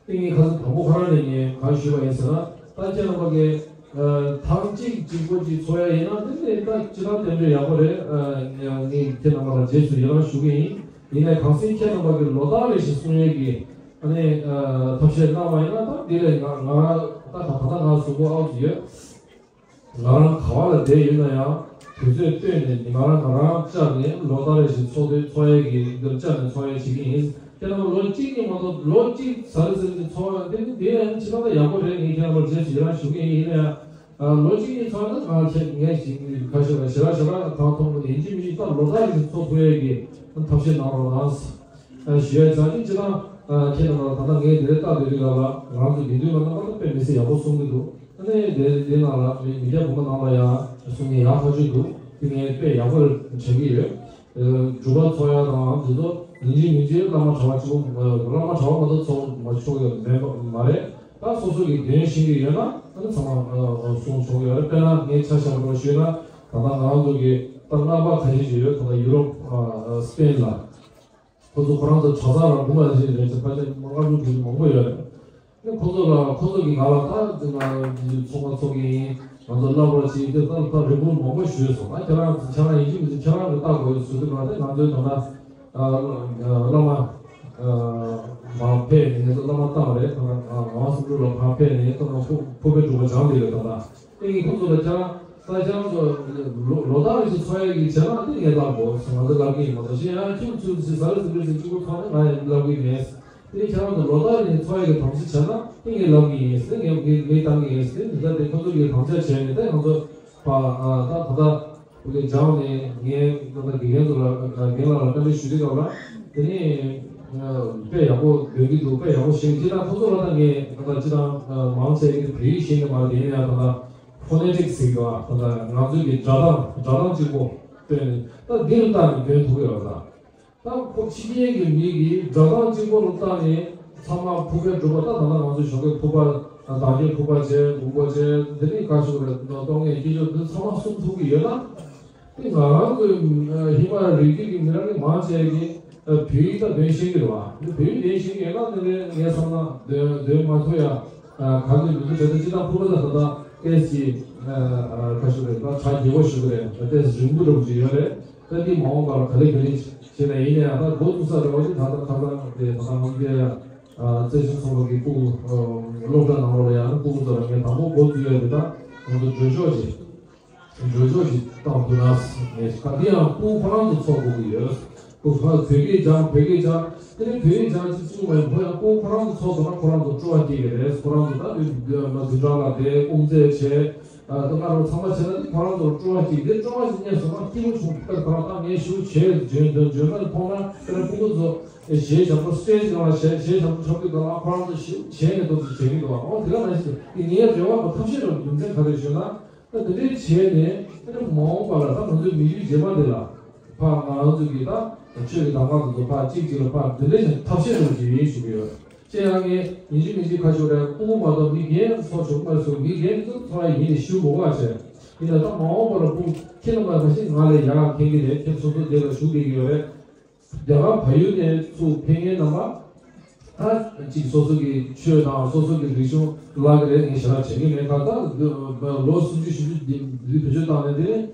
དེ་ངས་ཁ་སང་དང་པོ་ཁོ་རང་ནས་ངས་གང་ཞུས་པ་ཡིན་ཟེར་ན། ད་ཁྱེད་རྣམ་པ་གིས་ཨ་ཐེངས་གཅིག་གཅིག་པོ་ཅིག་འཚོགས་ཡ་ཡིན་ན་དེ་ནི་ད་སྤྱིར་བཏང་རྟེན་འབྲེལ་ཡག་པོ་རེད། ཨ་ངས་ཁྱེད་རྣམ་པ་ལ་རྗེས་སུ་ཡི་རང་ཞུ་གི་ཡིན། ཡིན་ནའི་གང་ཟེར་ཁྱེད་རྣམ་པ་གིས་ལོ་ལྟར་རེ་བཞིན་གསུང་ཡས་ཀྱི་ཨ་ནི་ཨ་ཐབས་ཤེས་གནང་བ་ཡིན་ན། ད་དེ་ལས་ང་ང་རང་ད་ད་ད་ལྟ་ང་གཟུགས་པོ་ཨའུ་ཙི་ཡོད། ང་རང་ག་བ་ལ་བསྡད་ཡོད་ན་ཡང་དུས་ཚོད་བཏོན་ནས་ཉི་མ་རང་ང་རང་བཅར་ནས་ལོ་ལྟར་རེ་བཞིན་ཚོགས་དུས་ཚོགས་ཡས་ཀྱི་འདིར་བཅར་ནས་ཚོགས་ཡས་བྱེད་ཀྱི་ཡིན། ཁྱེད་རང་ལོ་གཅིག་གཉིས་མ་གཏོགས། ལོ་གཅིག་ཟ་རི་ཟ་རི་ཚོགས་ཡས་དེ་ནི་དེ་ཡང་ཕྱི་ལོགས་ལ་ཡག་པོ་རེད། ངས་ཁྱེད་རང་ལ་རྗེས་སུ་ཡི་རང་ཞུ་གི་ཡིན། ཡིན་ན་ཡང་ལོ་གཅིག་གཉིས་ཚོགས་ན་ང་ཁྱེད་ངས་ཞིག་ཁ་ཤས་ལ་ཞེ་དྲག་ཞེ་དྲག་གང་མཐོང་གི་མི་འདུག་ཡིན་གཅིག་མིན་གཅིག་ད་ལོ་ལྟར་རེ་བཞིན་ཚོགས་ཐུབ་ཡས་ཀྱི་ཐབས་ཤེས་གནང་རོགས་གནང་། ཞུ་ཡ་ཙང་ཅི་ཅི་ན། ཁྱེད་རྣམ་པ་ད་ལྟ་ངས་དེ་རིང་ལྟ་དུས་དེ་ག་ལ་ང་རང་ཚོ་དགེ་འདུན་པ་རྣམ་པ་ད་དཔེ་མི་སྲིད་ཡག་པོ་གསུང་གི་འདུག་ཨ་ནི་དེ་དེ་ནང་ལ་མི་མི་སྐྱ་བུ་མོ་ནང་ལ་ཡང་གསུང་མཁན་ཡག་ཐག་ཆོད་འདུག་དེ་ངས་དཔེ་ཡག་པོ་དྲན་གྱི་ཡོད། སྒྲུབ་པ་ཚོགས་ཡ་དང་དེ་ཚོ་ཡིན་གཅིག་མིན་གཅིག་བླ་མ་གྲྭ་པ་གཅིག་པོ། བླ་མ་གྲྭ་པ་མ་གཏོགས་ཚོགས་མ་ཆོག་ཡོད་མེད་པ་མ་རེད། ད་སོ་སོ་གི་འདོན་ཤེས་ཀྱི་ཡོད་ན་ཨ་ནི་ཚང་མ་གསུང་ཆོག་གི་ཡོད་རེད། དཔེར་ན་ངས་ཆ་བཞག་པར་ཞུས་ན། ད་ལྟ་ང་རང་ཚོ་གི་ད་སྔགས་པ་ཁ་ཤས་ཤིག་ཡོད། ད་ལྟ་ཡུ་རོབ་སི་པེན་ལ། ཁོ་ཚོ་ཁོ་རང་ཚོ་གྲྭ་ཚང་རང་དགོན་པ་ཞིག་རེད་ཟེར། ཕལ་ཆེར་སྔགས་འབྲུ་དེ་མང་པོ་ཡོད་རེད། ཨ་ནི་ཁོ་ཚོ་ལ་ཁོ་ཚོ་གིས་ང་ལ་ད་ང་འདི་ཚོགས་པ་ཚོགས་ཀྱི་ཡིན། ང་ཚོ་བསླབ་རོགས་བྱེད་ཟེར། ད་ད་རེ་སྐུལ་མང་པོ་ཞུས་སོང་། ཨ་ཁྱེད་རང་ཁྱེད་རང་ཡིན་གཅིག་མིན་གཅིག་ཁྱེད་རང་གིས་ལྟ་དགོས་ཟེར་དུས་ང་ད་ང་ཚོའི་ད་ལྟ་བླ་མ་མར་ཕེབས་ནས། ང་ཚོ་བླ་མ་བཏང་རེད། ད་ང་ངག་དབང་སུམ་ཅུ་ལ་ཕར་ཕེབས་ནས་ད་ང་ཕུར་ཕུར་པའི་སྒྲུབ་པ་སྦྱངས་བསྡད་ཡོད། ད་ལྟ། དེ་ངས་ཁོ་ཚོ་ལ་ཁྱེད་རང་ད་ཁྱེད་རང་ཚོ་ལོ་ལོ་ལྟར་རེ་བཞིན་ཚོགས་ཡས་ཀྱི་བྱས་ན་དེ་ངས་ལབ་དགོས་ཟེར། ང་ཚོ་ལབ་ཀྱི་ཡིན་མ་གཏོགས། གཞན་ཡང་ཁྱོད་ཚོས་ཟ་རེ་ཟ་རེ་ཟེར་གཅིག་པོ་ཚོགས་ན་ང་ཡང་ལབ་ཀྱི་མེད། དེ་ཁྱེད་རང་ཚོ་ལོ་ལྟར་རེ་བཞིན་ཚོགས་ཡས་ཀྱི་དམ་བཅའ་བྱས་ན་དེ་ངས་ལབ་ཀྱི་ཡིན་ཟེར། ངས་ངས་ངས་བཏང་གི་ཡིན་ཟེར། འདི་ལྟར་དེ་ཁོ་ཚོ་གིས་དམ་བཅའ་བྱས་ནས། ད་ང་ཚོ་ཕ་ཨ་ད་ད་ལྟ་ཕུར་པ་སྦྱངས་ནས་ངས་ད་ལྟ་དགེ་རྒན་ཚོ་ལ་རྒན་ལགས་ལ་བཀའ་འདྲི་ཞུ་དུས་སྐབས་ལ། དེ་ནས་དཔེ་ཡག་པོ་འདོན་གྱི་འདུག་དཔེ་ཡག་པོ་ཤེས་ཀྱི། ད་ཁོ་ཚོ་ལ་ད་ངས་ད་ལྟ་སྤྱིར་བཏང་མང་ཆེ་གིས་བོད་ཡིག་ཤེས་ཀྱི་མ་རེད། ཡིན་ན་ཡང་ད་ལྟ་ཕོ་ནེ་ཊིག་སི་ཟེར་གྱི་འདུག་ད་ལྟ་ང་ཚོའི་གི་སྒྲ་གདངས་སྒྲ་གདངས་གཅིག་པོ་བཏོན་ནས་ད་འདི་ལ་བལྟས་ནས་འདོན་ཐུབ་ཀྱི་ཡོད་རེད། ད་ཁོ་ཕྱི་རྒྱལ་གྱི་མི་གིས་སྒྲ་གདངས་གཅིག་པོ་ལ་བལྟས་ནས་ཚང་མ་ཕུར་པའི་སྒྲུབ་པ། ད་ད་ལྟ་ང་ཚོ་ཞོགས་ཀས་ཕུར་པ། བདག་བསྐྱེད་ཕུར་པ་བྱས། མགོན་པོ་བྱས། དེ་ནས་ག་ཞུ་རེད། གཏོང་ལེན་དཀྱིལ་ཆོག་འདི་ཚང་མ་གསུང་ཐུབ་ཀྱི་ཡོད་ན། དེ་ང་རང་ཚོའི་ཧི་མ་ལ་ཡའི་རི་རྒྱུད་ཀྱི་མི་རང་གི་མང་ཆེ་གིས་བོད་ཡིག་ད་འདོན་ཤེས་ཀྱི་རེད་བ། འདི་བོད་ཡིག་འདོན་ཤེས་ཀྱི་ཡོད་ན་དེ་ནས་ངས་བསམ་ན་འདོན་འདོན་མ་ཐུབ་ཡ་ག་གི་མི་འདུག་བྱས་ཙང་། སྤྱིར་བཏང་ཕུར་པ་ད་ད་ལྟ་ཏོག་ཙམ་ག་ཞུ་རེད། ད་གྲ་རྒྱས་པོ་ཞུ་གི་རེད། ཏོག་ཙམ་རིང་པོ་འདྲ་པོ་ཅིག་ཡོད་རེད། ད་འདི་མ་འོངས་པ་ལ་ག་ལེ་ག་ལེ་བྱས་ན། ཡིན་ན་ཡང་ད་འགོ་བཙུགས་ས་རེད་བ། ཅིག་ད་ལྟ་ཁ་སང་དེ་ད་ལྟ་ང་ཚོ་ཡ་རྩེ་ཆེན་ཚོགས་པ་གི་སྤུ་གུ་སློབ་གྲྭ་ནང་ལོགས་ལ་ཡང་སྤུ་གུ་ཚོ་ལ་ངས་དང་པོ་འགོ་བཙུགས་ཡ་དེ་ད་ང་ཚོ་སྒྲོལ་ཆོག་ཅིག་སྒྲོལ་ཆོག་ཅིག་བཏང་ཐུབ་ན་ངས་ཁ། འདི་ཡང་སྤུ་གུ་ཁོ་རང་ཚོ་ཚོགས་དགོས་ཀྱི་ཡོད། སྤུ་གུ་ཁོ་རང་བོད་སྐད་སྦྱང་། བོད་སྐད་སྦྱང་། དེ་ནས་བོད་ཡིག་སྦྱང་ཅིག་གསུངས་པ་ཡིན། ཁོ་ཡང་སྤུ་གུ་ཁོ་རང་ཚོ་ཚོགས་སོང་ན་ཁོ་རང་ཚོ་སྤྲོ་བ་སྐྱེ་གི་རེད། ཁོ་རང་ཚོ་ད་བདུན་ཕྲག་ལ་བསྡད། དབུ་མཛད་བྱས། ཨ་ད་ག་རེ་ཚང་མ་བྱས་ན་དེ་ཁོ་རང་ཚོར་སྤྲོ་བ་གཅིག་དེ་སྤྲོ་བ་ཞིག་རྙེད་སོང་ན་སྐྱིད་པོ་བྱུང་། ད་ཁོ་རང་ད་ངས་ཞུ་བྱས་འཇོན་འདོན་འཇོན་ན་མཐོང་ན། དེ་ནས་སྤུ་གུ་ཚོ་གཞས་བྱམས་པོ་སི་ཊེ་ཇི་སྒང་ལ་གཞས་གཞས་བྱམས་པོ་འཁྲབ་དུས་སྒང་ལ་ཁོ་རང་ཚོ་ཞེ་གཞས་ནས་ཏོག་ཙམ་བྱེད་ཀྱི་འདུག་ཨོ་དེ་ག་ནང་བཞིན་དེ་ངའི་རེ་བ་དང་ཐབས་ཤེས་རང་རྒྱུ་མཚན་ག་རེ་ཞུས་ན། ད་དེ་འདྲའི་བྱས་ནས་དེ་ནས་མ་འོངས་པ་ལ་ད་ང་ཚོའི་མི་རྒྱུད་རྗེས་མ་དེ་ལ་ཕར་ང་རང་ཚོ་གི་ད་ཆོས་ཀྱི་གདམས་ངག་དེ་ཚོ་ཕར་གཅིག་གཅིག་ལ་ཕར་དེ་འདྲའི་ཐབས་ཤེས་རང་བྱེད་ཡིན་ཞུ་གི་ཡོད། ཅེས་ཡང་ངས་ཡིན་གཅིག་མིན་གཅིག་ཁ་ཤོར་རེད། སྤུ་གུ་མ་གཏོགས་མི་རྒན་ཚོ་ཆོག་མ་སོང་། མི་རྒན་ཚོ་ཚོ་ཡིན་ནས་ཞུ་དགོས་པ་བྱས། ཡིན་ན་ད་མ་འོངས་པ་ལ་སྤུ་གུ་ཁྱེད་རྣམ་པ་ད་ཤི་ང་ལས་ཡག་མཁྱེན་གྱི་རེད། ཁྱེད་སོ་སོ་དེ་ལ་ཞུགས་བསྡད་ཀྱི་ཡོད་རེད། རྒྱ་གར་བལ་ཡུལ་ནས་ཚུར་ཕེབས་མཁན་རྣམ་པ་ད་གཅིག་སོ་སོ་གི་ཆོས་དང་སོ་སོ་གི་རིག་གཞུང་བརླག་གི་རེད། ངས་ཞེ་དྲག་དྲན་གྱི་མེད། ད་ད་ལོ་སུམ་ཅུ་བཞི་ཅུ་འདི་འདི་བེད་སྤྱོད་བཏང་ནས་དེ་ནས་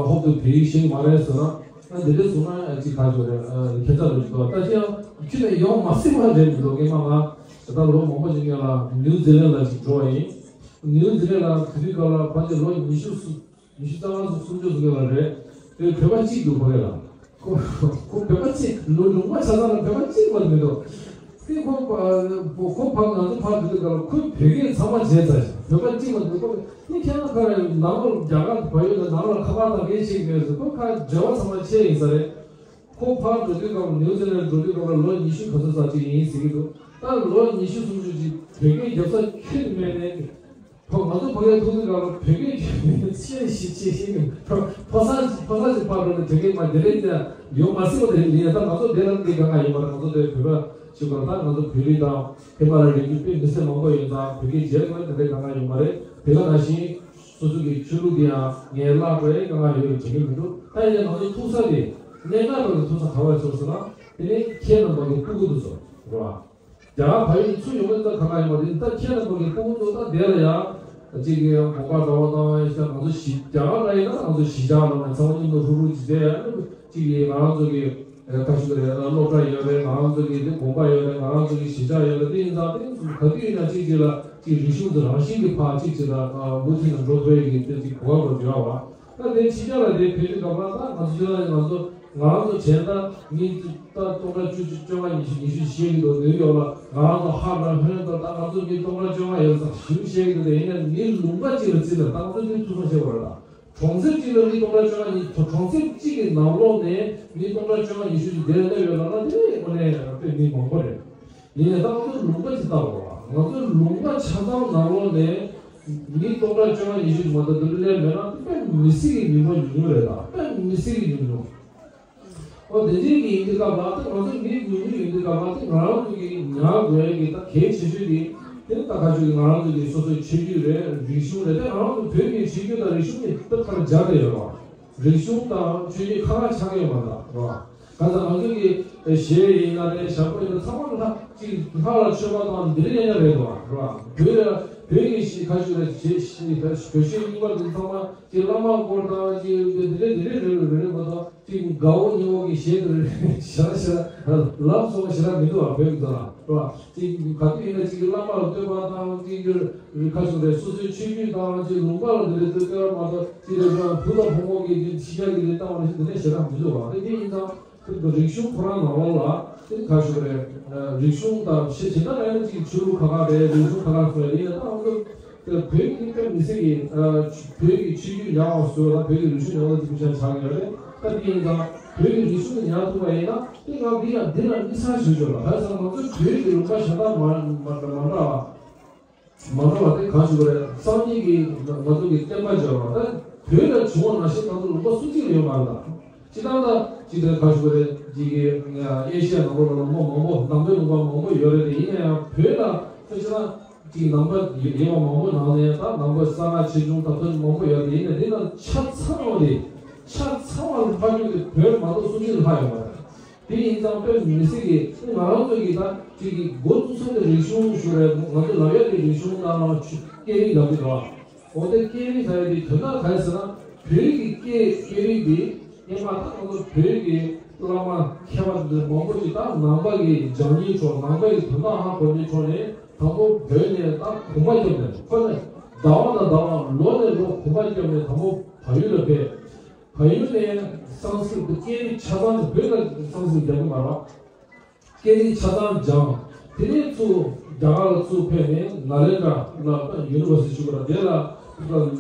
ཧོབ་ཏེ་བོད་ཡིག་ཤེས་ཀྱི་མ་རེད་ཟེར་ན། ད་འདི་འདྲ་སོང་ན་ཅིག་ཁ་ཤོར་རེད། ཁྱད་མཚར་རུ་ཅིག་འདུག་ད་ཅི་ཡང་ཁྱོད་ནས་ཡོང་མ་སྲིད་པ་རེད་མི་འདུག་ངས་མ་ང་ ད་ལོ་མང་པོ་ཞིག་སྔོན་ལ་ནིའུ་ཛི་ལན་ལ་ཞིག་འགྲོ་བ་ཡིན། ནིའུ་ཛི་ལན་ལ་དེ་དུས་སྐབས་ལ་ཕལ་ཆེར་ལོ་ཉི་ཤུ་སུ་ཉི་ཤུ་རྩ་ལྔ་སུ་སུམ་ཅུ་སུ་སྔོན་ལ་རེད། དེ་བོད་པ་གཅིག་འདུག་ཕ་གི་ལ། ཁོ་ཁོ་བོད་པ་གཅིག་ལོ་ལུང་པ་ཆ་ཚང་ལ་བོད་པ་གཅིག་མ་མི་འདུག་དེ་ཁོ་ཁོ་ཕ་ང་ཚོ་ཕར་འགྲོ་དུས་སྐབས་ལ་ཁོས་བོད་སྐད་ཚང་མ་བརྗེད་ཚར་ཞིང་བོད་པ་གཅིག་མ་འདུག་ཁོ་ནི་ཁྱེད་རང་ཁ་ར་ནང་ལ་རྒྱ་གར་བལ་ཡུལ་ལ་ནང་ལ་ཁ་པར་དང་སྐད་ཆ་མེད་ཟེར། ཁོ་ཁ་འབྲེལ་བ་ཚང་མ་ཆད་ཡིན་ས་རེད། ཁོ་ཕར་འགྲོ་དུས་སྐབས་ལ་ནིའུ་ཛི་ལན་འགྲོ་དུས་སྐབས་ལ་ལོ་ཉི་ཤུ་ག་ཚོད་ཙམ་ཅིག་ཡིན་ཟེར་གྱི་འདུག་ད་ལོ་ཉི་ཤུ་སུམ་ཅུ་ཅིག་བོད་སྐད་རྒྱབ་ས་ཁྱོན་ནས་མེད་ནས། ཕ་ང་ཚོ་ཕ་གིར་ཐུག་དུས་སྐབས་ལ་བོད་སྐད་ཁྱོན་ནས་ཆེ་ཞིག་ཆེ་ཞིག་ནས་ཕ་ཕ་ས་ཕ་ས་ཅིག་ཕར་འགྲོ་ནས་བོད་སྐད་མ་དེ་རིང་ཙམ་ཡོང་མ་སྲིད་པ་དེ་རིང་ཡིན། ད་ང་ཚོ་དེ་ལ་འདི་གང་ག་ཡོད་མ་རེད། ང་ཚོ་དེ་བོད་པ་ཞིག་པར་ད་ང་ཚོ་བོད་རིགས་དང་ཧི་མ་ལ་ཡའི་རིགས་རྒྱུད་དཔེ་མི་སེར་མང་པོ་ཡོད་ཙང་བོད་སྐད་བརྗེད་དགོས་དེ་འདྲ་གང་ག་ཡོད་མ་རེད། དེ་ག་ནང་བཞིན་སོ་སོ་གི་ཆོས་ལུགས་དེ་ཡང་ངས་བརླག་པའི་དཀའ་ངལ་ཡོད་པའི་དྲན་གྱི་མི་འདུག་ད་ཡིན་ནའི་ང་ཚོ་ཐུག་ས་དེ་གནད་འགག་ཐོག་ཏུ་ཐུག་ས་ག་བར་ཕྱོགས་ཟེར་ན་དེ་ནི་ཁྱེད་རྣམ་པ་གི་སྤུ་གུ་དེ་ཚོ་རེད་བ། རྒྱ་གར་བལ་ཡུལ་ཚུར་ཡོང་མཁན་ཚོ་ག་ལ་ཡོང་བ་རེད། ད་ཁྱེད་རྣམ་པ་གི་སྤུ་གུ་ཚོ་ད་དེ་ལ་ཡང་གཅིག་གི་དགོན་པ་འདྲ་བ་དང་ཡང་ང་ཚོ་གཞིས་རྒྱ་གར་ལ་ཡིན་ན་ང་ཚོ་གཞིས་ཆགས་ལ་ཚང་མ་མཉམ་དུ་ཧྲུག་ཧྲུག་ཅིག་བསྡད་ཡང་གཅིག་གི་ང་རང་ཚོ་གི་ཨ་ཁ་ཤུ་རེད། སློབ་གྲྭ་ཡོད་རེད། ང་རང་ཚོ་གི་དེ་དགོན་པ་ཡོད་རེད། ང་རང་ཚོ་གི་གཞིས་ཆགས་ཡོད་རེད། དེ་ཡིན་ཙང་དེ་ཚོ་ག་དུས་ཡིན་ན་གཅིག་གཅིག་ལ་གཅིག་རིག་གཞུང་དེ་རང་བཞིན་གྱི་ཕར་གཅིག་གཅིག་ལ་མུ་མཐུད་ནས་འགྲོ་ཐུབ་ཡས་ཀྱི་དེ་གཅིག་གོ་བ་ལོ་བརྗོད་པ། ད་དེ་ཕྱི་རྒྱལ་ལ་དེ་ཕེབས་དུས་སྐབས་ལ་ད་ང་ཚོ་ཕྱི་ལ་ང་ཚོ་ང་རང་ཚོ་བྱས་ན་ད་མི་ད་སྟོང་ཕྲག་བཅུ་བཅོ་ལྔ་ཉི་ཤུ་ཉི་ཤུ་ཞིག་བཤད་ཀྱི་འདུག་ནིའུ་ཡོག་ལ་ང་རང་ཚོ་ཧ་ལམ་ཧོན་ད་ད་ང་ཚོ་མི་སྟོང་ཕྲག་བཅོ་ལྔ་ཡོད་ཙང་ཞིག་བཤད་ཀྱི་འདུག་ཡིན་ནའི་མི་ལུང་པ་གཅིག་ལ་བརྩིས་ན་ད་ང་ཚོ་མི་ཐུབ་ཚོད་བྱེད་དགོས་རེད། ད་གྲོང་གསེབ་གཅིག་ལ་མི་སྟོང་ཕྲག་བཅོ་ལྔ་ཉིས་གྲོང་གསེབ་གཅིག་གི་ནང་ལོགས་ནས་མི་སྟོང་ཕྲག་བཅོ་ལྔ་ཉི་ཤུ་ཞིག་དེ་ལ་སླེབས་ཡོད་ལབ་ན་དེ་དངོས་གནས་དཔེ་མི་མང་པོ་རེད། ཡིན་ནའི་ད་ང་ཚོ་ལུང་པ་ཅིག་ལྟ་བ་ང་ཚོའི་ལུང་པ་ཆ་ཚང་ནང་ལོགས་ནས་མི་སྟོང་ཕྲག་བཅོ་ལྔ་ཉི་ཤུ་ཞིག་མ་གཏོགས་དེ་འདྲ་སླེབས་མེད་ན་དཔེ་མི་སྲིད་ཀྱི་ཉུང་ཉུང་རེད། ད་དཔེ་མི་སྲིད་ཀྱི་ཉུང་ཉུང་། ཨོ་དེ་འདྲའི་གི་ཡིན་དུས་སྐབས་ལ་ད་ང་ཚོ་མི་ཉུང་ཉུང་ཡིན་དུས་སྐབས་ལ་ད་ང་རང་ཚོ་གི་ཉར་དགོས་ཀྱི་ད་གལ་ཆེ་ཤོས་དེ་དེ་ནི་ད་ག་ཤོད་ཀྱི་ང་རང་ཚོ་གི་སོ་སོའི་ཆོས་བརྒྱུད་རེད། རིག་གཞུང་རེད། ད་ང་རང་ཚོ་བོད་ཀྱི་ཆོས་བརྒྱུད་དང་རིག་གཞུང་གི་ད་ཁ་ལ་སྦྱར་བསྡད་ཡོད་རེད་བ། རིག་གཞུང་དང་ཆོས་བརྒྱུད་ཁ་ཁ་ཆགས་ཡོད་མ་རེད་བ། གང་ལྟར་ང་ཚོ་གི་གཞས་ཡིན་ན་རེད། ཞབས་བྲོ་ཡིན་ན་ཚང་མ་ལྷ་གཅིག་ལྷ་ལ་མཆོད་པ་དང་འདི་འདྲ་ཡང་ཡང་རེད་དོ། རེད་བ། བོད་ལ་བོད་ཀྱི་གཞས་ཁ་ཤས་རེད། གཞས་གཞས་བོད་གཞས་རྙིང་པ་འདི་ཚང་མ་གཅིག་བླ་མ་སྐོར་དང་གཅིག་འདི་འདྲ་འདི་འདྲ་རེད་རེད་མ་གཏོགས་གཅིག་དགའ་བོ་སྙིང་བོ་གི་གཞས་འདི་རེད་ཞེ་དྲག་ཞེ་དྲག་ལབ་སོང་ཞེ་དྲག་མི་འདུག་བ། བོད་ཀྱི་ཚོ་ལ་རེད་བ། གཅིག་ག་དུས་ཡིན་ན་གཅིག་བླ་མ་ལ་བསྟོད་པ་དང་གཅིག་ཁ་ཤས་རེད། སོ་སོའི་ཆོས་བརྒྱུད་དང་གཅིག་ལུང་པ་ལ་འདི་འདྲ་བསྟོད་པ་མ་གཏོགས་གཅིག་རེད་བ། བུ་དང་བུ་མོ་གི་གཅིག་ཕྱི་རྒྱལ་གྱི་འདི་ལྟ་བ་ནི་འདི་འདྲ་ཞེ་དྲག་མི་འདུག་བ། དེ་འདི་ཡིན་ཙང་། རིག་གཞུང་ཁོ་རང་ནང་ལོགས་ལ་དེ་ག་ཞུ་རེད། རིག་གཞུང་དང་ཤེས་བྱེད་ན་ཡང་ཅིག་ཆོས་ལུགས་ཁ་ཁ་རེད། རིག་གཞུང་ཁ་ཁ་སོགས་ཡིན་ཡང་ད་ང་ཚོ་བོད་ཀྱི་དཔེ་མི་སྲིད་ཀྱི་བོད་ཀྱི་ཆོས་བརྒྱུད་ཉར་བ་བཟོས་ལ་བོད་ཀྱི་རིག་གཞུང་ཉར་བ་ཅིག་ཆགས་ཆགས་ཡོད་རེད། ད་དེ་ཡིན་ཙང་བོད་ཀྱི་རིག་གཞུང་དེ་ཉར་ཐུབ་པ་ཡིན་ན་དེ་ང་འདི་ཡང་འདི་ལ་དམིགས་བསལ་ཞུ་ཆོག་ལ། ག་རེ་ཟེར་ན་ང་ཚོ་བོད་ཀྱི་ལུང་པ་གཞན་དག་མ་མ་མ་འདྲ་བ། མ་འགྲོ་བ་དེ་གང་ཞིག་རེད། སང་ཉིན་གྱི་ང་ཚོ་གི་བསྟན་པ་སྦྱོར་བ་དང་བོད་ལ་བྱུང་བ་ནང་བཞིན་ང་ཚོ་ལུང་པ་སུ་གཅིག་ཡོད་མ་རེད། ད་སྤྱི་བཏང་ད་ཅིག་དེ་གང་ཞིག་རེད། ཅིག་གི་ཨེ་ཤི་ཡ་ནང་ལོགས་ལ་ལུང་པ་མང་པོ་ནང་པའི་ལུང་པ་མང་པོ་ཡོད་རེད། དེ་ཡིན་ན་ཡང་བོད་ལ་ད་སྤྱི་བཏང་ཅིག་ནང་པ་ཡོད་པ་མང་པོ་ནང་ནས་ད་ནང་པ་གསང་སྔགས་ཆེ་ཆུང་ད་ཕན་མང་པོ་ཡོད་རེད། ཡིན་ན་དེ་ན་ཆ་ཚང་བ་རེད། ཆ་ཚང་བ་ལྷག་རྒྱུ་དེ་བོད་མ་གཏོགས་སུ་གཅིག་ལྷག་ཡོད་མ་རེད། དེ་ཡིན་ཙང་དཔེ་མི་སྲིད་ཀྱི་ང་རང་ཚོ་གི་ད་ཅིག་གི་འགོ་བཙུགས་ས་དེ་རིག་གཞུང་ཞུ་རེད། ང་ཚོ་ལབ་ཡ་དེ་རིག་གཞུང་ནང་ལ་ཆུ་སྐད་རིགས་ལབ་ཀྱི་འདུག་འོ་དེ་སྐད་རིགས་ལབ་ཡ་དེ་དོན་དག་ག་རེ་ཟེར་ན་བོད་ཀྱི་སྐད་སྐད་རིགས་དེ་སྔོན་མ་ད་ང་ཚོ་བོད་ཀྱི་བླ་མ་མཁས་པ་དེ་མང་པོ་ཅིག་ད་ནང་པ་གི་སྦྱང་སྙིང་ཕྱོགས་ནང་པ་ཡི་དོན་དག་ཧ་གོ་སྙིང་ཕྱོགས་ནས་དང་པོ་བོད་ནས་ད་གོམ་པ་བརྒྱབ་ནས་ཁོ་ནས་ཟླ་བ་དང་ཟླ་བ་ལོ་ནས་ལོ་གོམ་པ་བརྒྱབ་ནས་དང་པོ་བལ་ཡུལ་ལ་ཕེབས། བལ་ཡུལ་ནས་སང་སྐྲུན་དུ་སྐད་རིགས་ཆ་ཚང་བོད་ལ་སང་སྐྲུན་རྒྱག་གི་མ་རེད། སྐད་རིགས་ཆ་ཚང་སྦྱངས། དེ་ནས་ཚུར་རྒྱ་གར་ལ་ཚུར་ཕེབས་ནས་ནཱ་ལེནྡྲ་ལ་ཡུ་ནི་ཝར་སི་ཊི་ཞུ་བ་དང་དེ་ལ་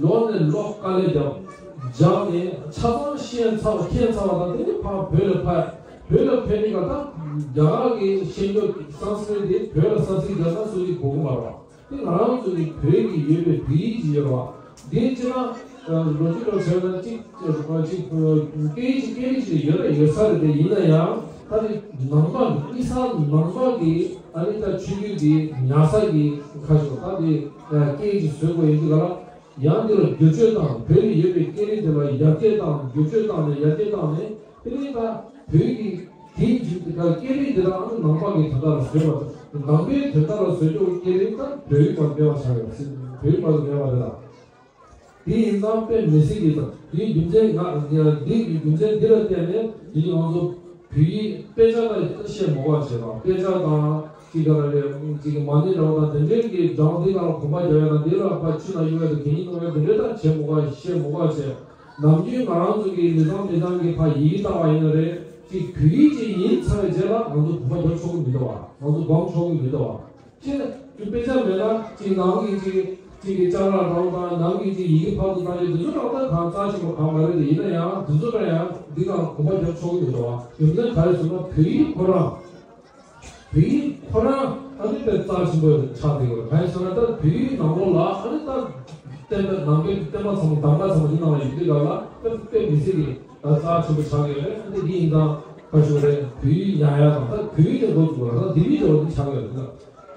ལོ་ནས་ལོ་དཀའ་ལས་བརྒྱབ། སྦྱངས་ནས་ཆ་ཚང་ཤེས་ཚར་བ་མཁྱེན་ཚར་བ་དང་དེ་ནས་ཕར་བོད་ལ་ཕེབས། བོད་ལ་ཕེབས་ནས་ག་ད་རྒྱ་གར་གྱི་ཤེས་ཡོན་སང་སྐྲུན་དེ་བོད་ལ་སང་སྐྲུན་རྒྱག་ན་སུ་ཡིས་གོ་གི་མ་རེད། དེ་ང་རང་ཚོ་གི་བོད་ཀྱི་ཡོད་པའི་བོད་ཡིག་ཅིག་ཡོད་རེད་བ། དེ་ཅི་ན་ལོ་རྒྱུས་ལ་མཚོན་ན་གཅིག་གཅིག་སྐད་ཡིག་ཅིག་སྐད་ཡིག་ཅིག་ཡོད་རེད། ཡོད་ས་རེད། དེ་ཡིན་ན་ཡང་ད་དེ་ནང་པ་གི་དམིགས་བསལ་ནང་པ་གི་ཨ་ནི་ད་ཆོས་བརྒྱུད་དེ་ཉར་ས་གི་ཁ་ཤོ་ད་དེ་སྐད་ཡིག་ཅིག་བཟོས་དགོས་ཡིན་དུས་ག་ལ་ཡང་འདི་ལ་བསྒྱུར་བཅོས་དང་བོད་ལ་ཡོད་པའི་སྐད་རིགས་དེ་ལ་ཡར་རྒྱས་བཏང་བསྒྱུར་བཅོས་བཏང་ནས་ཡར་རྒྱས་བཏང་ནས། དེ་ནས་ད་བོད་ཀྱི་དེའི་རྒྱུད་དེ་ག་སྐད་རིགས་དེ་དག་ནང་པ་གི་དོན་དག་ལ་བཟོས་པ་དང་ནང་པའི་དོན་དག་ལ་བཟོས་ཆོག་སྐད་རིགས་ད་བོད་ཡིག་མ་སྦྱར་བ་ཆགས་ཡོད་ཟེར། བོད་ཡིག་མ་སྦྱར་བ་རེད་ད། དེ་ཡིན་ཙང་དཔེ་མི་སྲིད་ཀྱི་ད་དེའི་རྒྱུ་མཚན་ང་འདི་གི་རྒྱུ་མཚན་འདི་ལ་བརྟེན་ནས་དེ་ང་ཚོ་བོད་ཡིག་དཔེ་ཆ་ལ་བཤད་མ་དགོས་པ་བྱས་པ་དཔེ་ཆ་དང་ ཅིག་ག་ལ་རེད། ཅིག་གི་མ་ཎི་འདྲ་བོ་དང་དེ་འདྲའི་གི་སྦྱང་འདི་ལ་གོམ་པ་རྒྱག་ཡ་དང་། དེ་ལ་ཕར་ཆུ་ནང་གཡུག་ཡ་དང་གད་སྙིགས་གཏོང་ཡ་དེ་འདྲའི་ད་བྱེད་མི་དགོས། བཤད་མི་དགོས་བྱས། ནམ་རྒྱུན་ང་རང་ཚོ་གི་མི་ཚང་མི་ཚང་གི་ཕར་ཡི་གེ་བཏང་བ་ཡིན་ན་རེད། ཅིག་བོད་ཡིག་ཅིག་ཡིན་ཚར་བའི་རྗེས་ལ་ང་ཚོ་གོམ་པ་རྒྱབ་ཆོག་གི་མི་འདུག་བ། ང་ཚོ་སྒོམ་ཆོག་གི་མི་འདུག་བ། ཅེས་དཔེ་ཆ་མེད་ན་ཅིག་ནང་གི་ཅིག་ཅིག་གི་ཅ་ལག་འདྲ་བོ་དང་། ནང་གི་ཅིག་ཡི་གེ་ཕར་ཚུར་བཏང་རྒྱུ་དེ་ཚོ་རང་ད་གང་རྩ་ཆེན་པོ་གང་མ་རེད་དེ། ཡིན་ན་ཡང་དེ་ཚོ་ལ་ཡང་འདི་གང་གོམ་པ་རྒྱབ་ཆོག་གི་མི་འདུག་བ། རྒྱུ་མཚན་ག་རེ་ཟེར་ན་བོད་ཡིག་ཁོ་རང་། བོད་ཡིག་ཁོ་རང་ཨ་ནི་དཔེ་རྩ་ཆེན་པོ་ཆགས་བསྡད་ཡོད། གང་ཡིན་ཟེར་ན་ད་བོད་ཡིག་ནང་ལོགས་ལ་ཨ་ནི་ད་བསྟན་པའི་ནང་པའི་བསྟན་པ་ཚང་མ་གདམས་ངག་ཚང་མ་འདི་ནང་ལ་ཡོད་དུས་སྐབས་ལ་དཔེ་དཔེ་མི་སྲིད་ཀྱི་ད་རྩ་ཆེན་པོ་ཆགས་ཀྱི་ཡོད་རེད། ཨ་ནི་འདི་ཡིན་ཙང་ཁ་ཤོར་རེད། བོད་ཡིག་ཉར་ཡ་དང་ད་བོད་ཡིག་ནས་འགོ་བཙུགས་པ་ད་འདི་མི་འདྲ་བ་འདི་ཆགས་ཀྱི་ཡོད་རེད།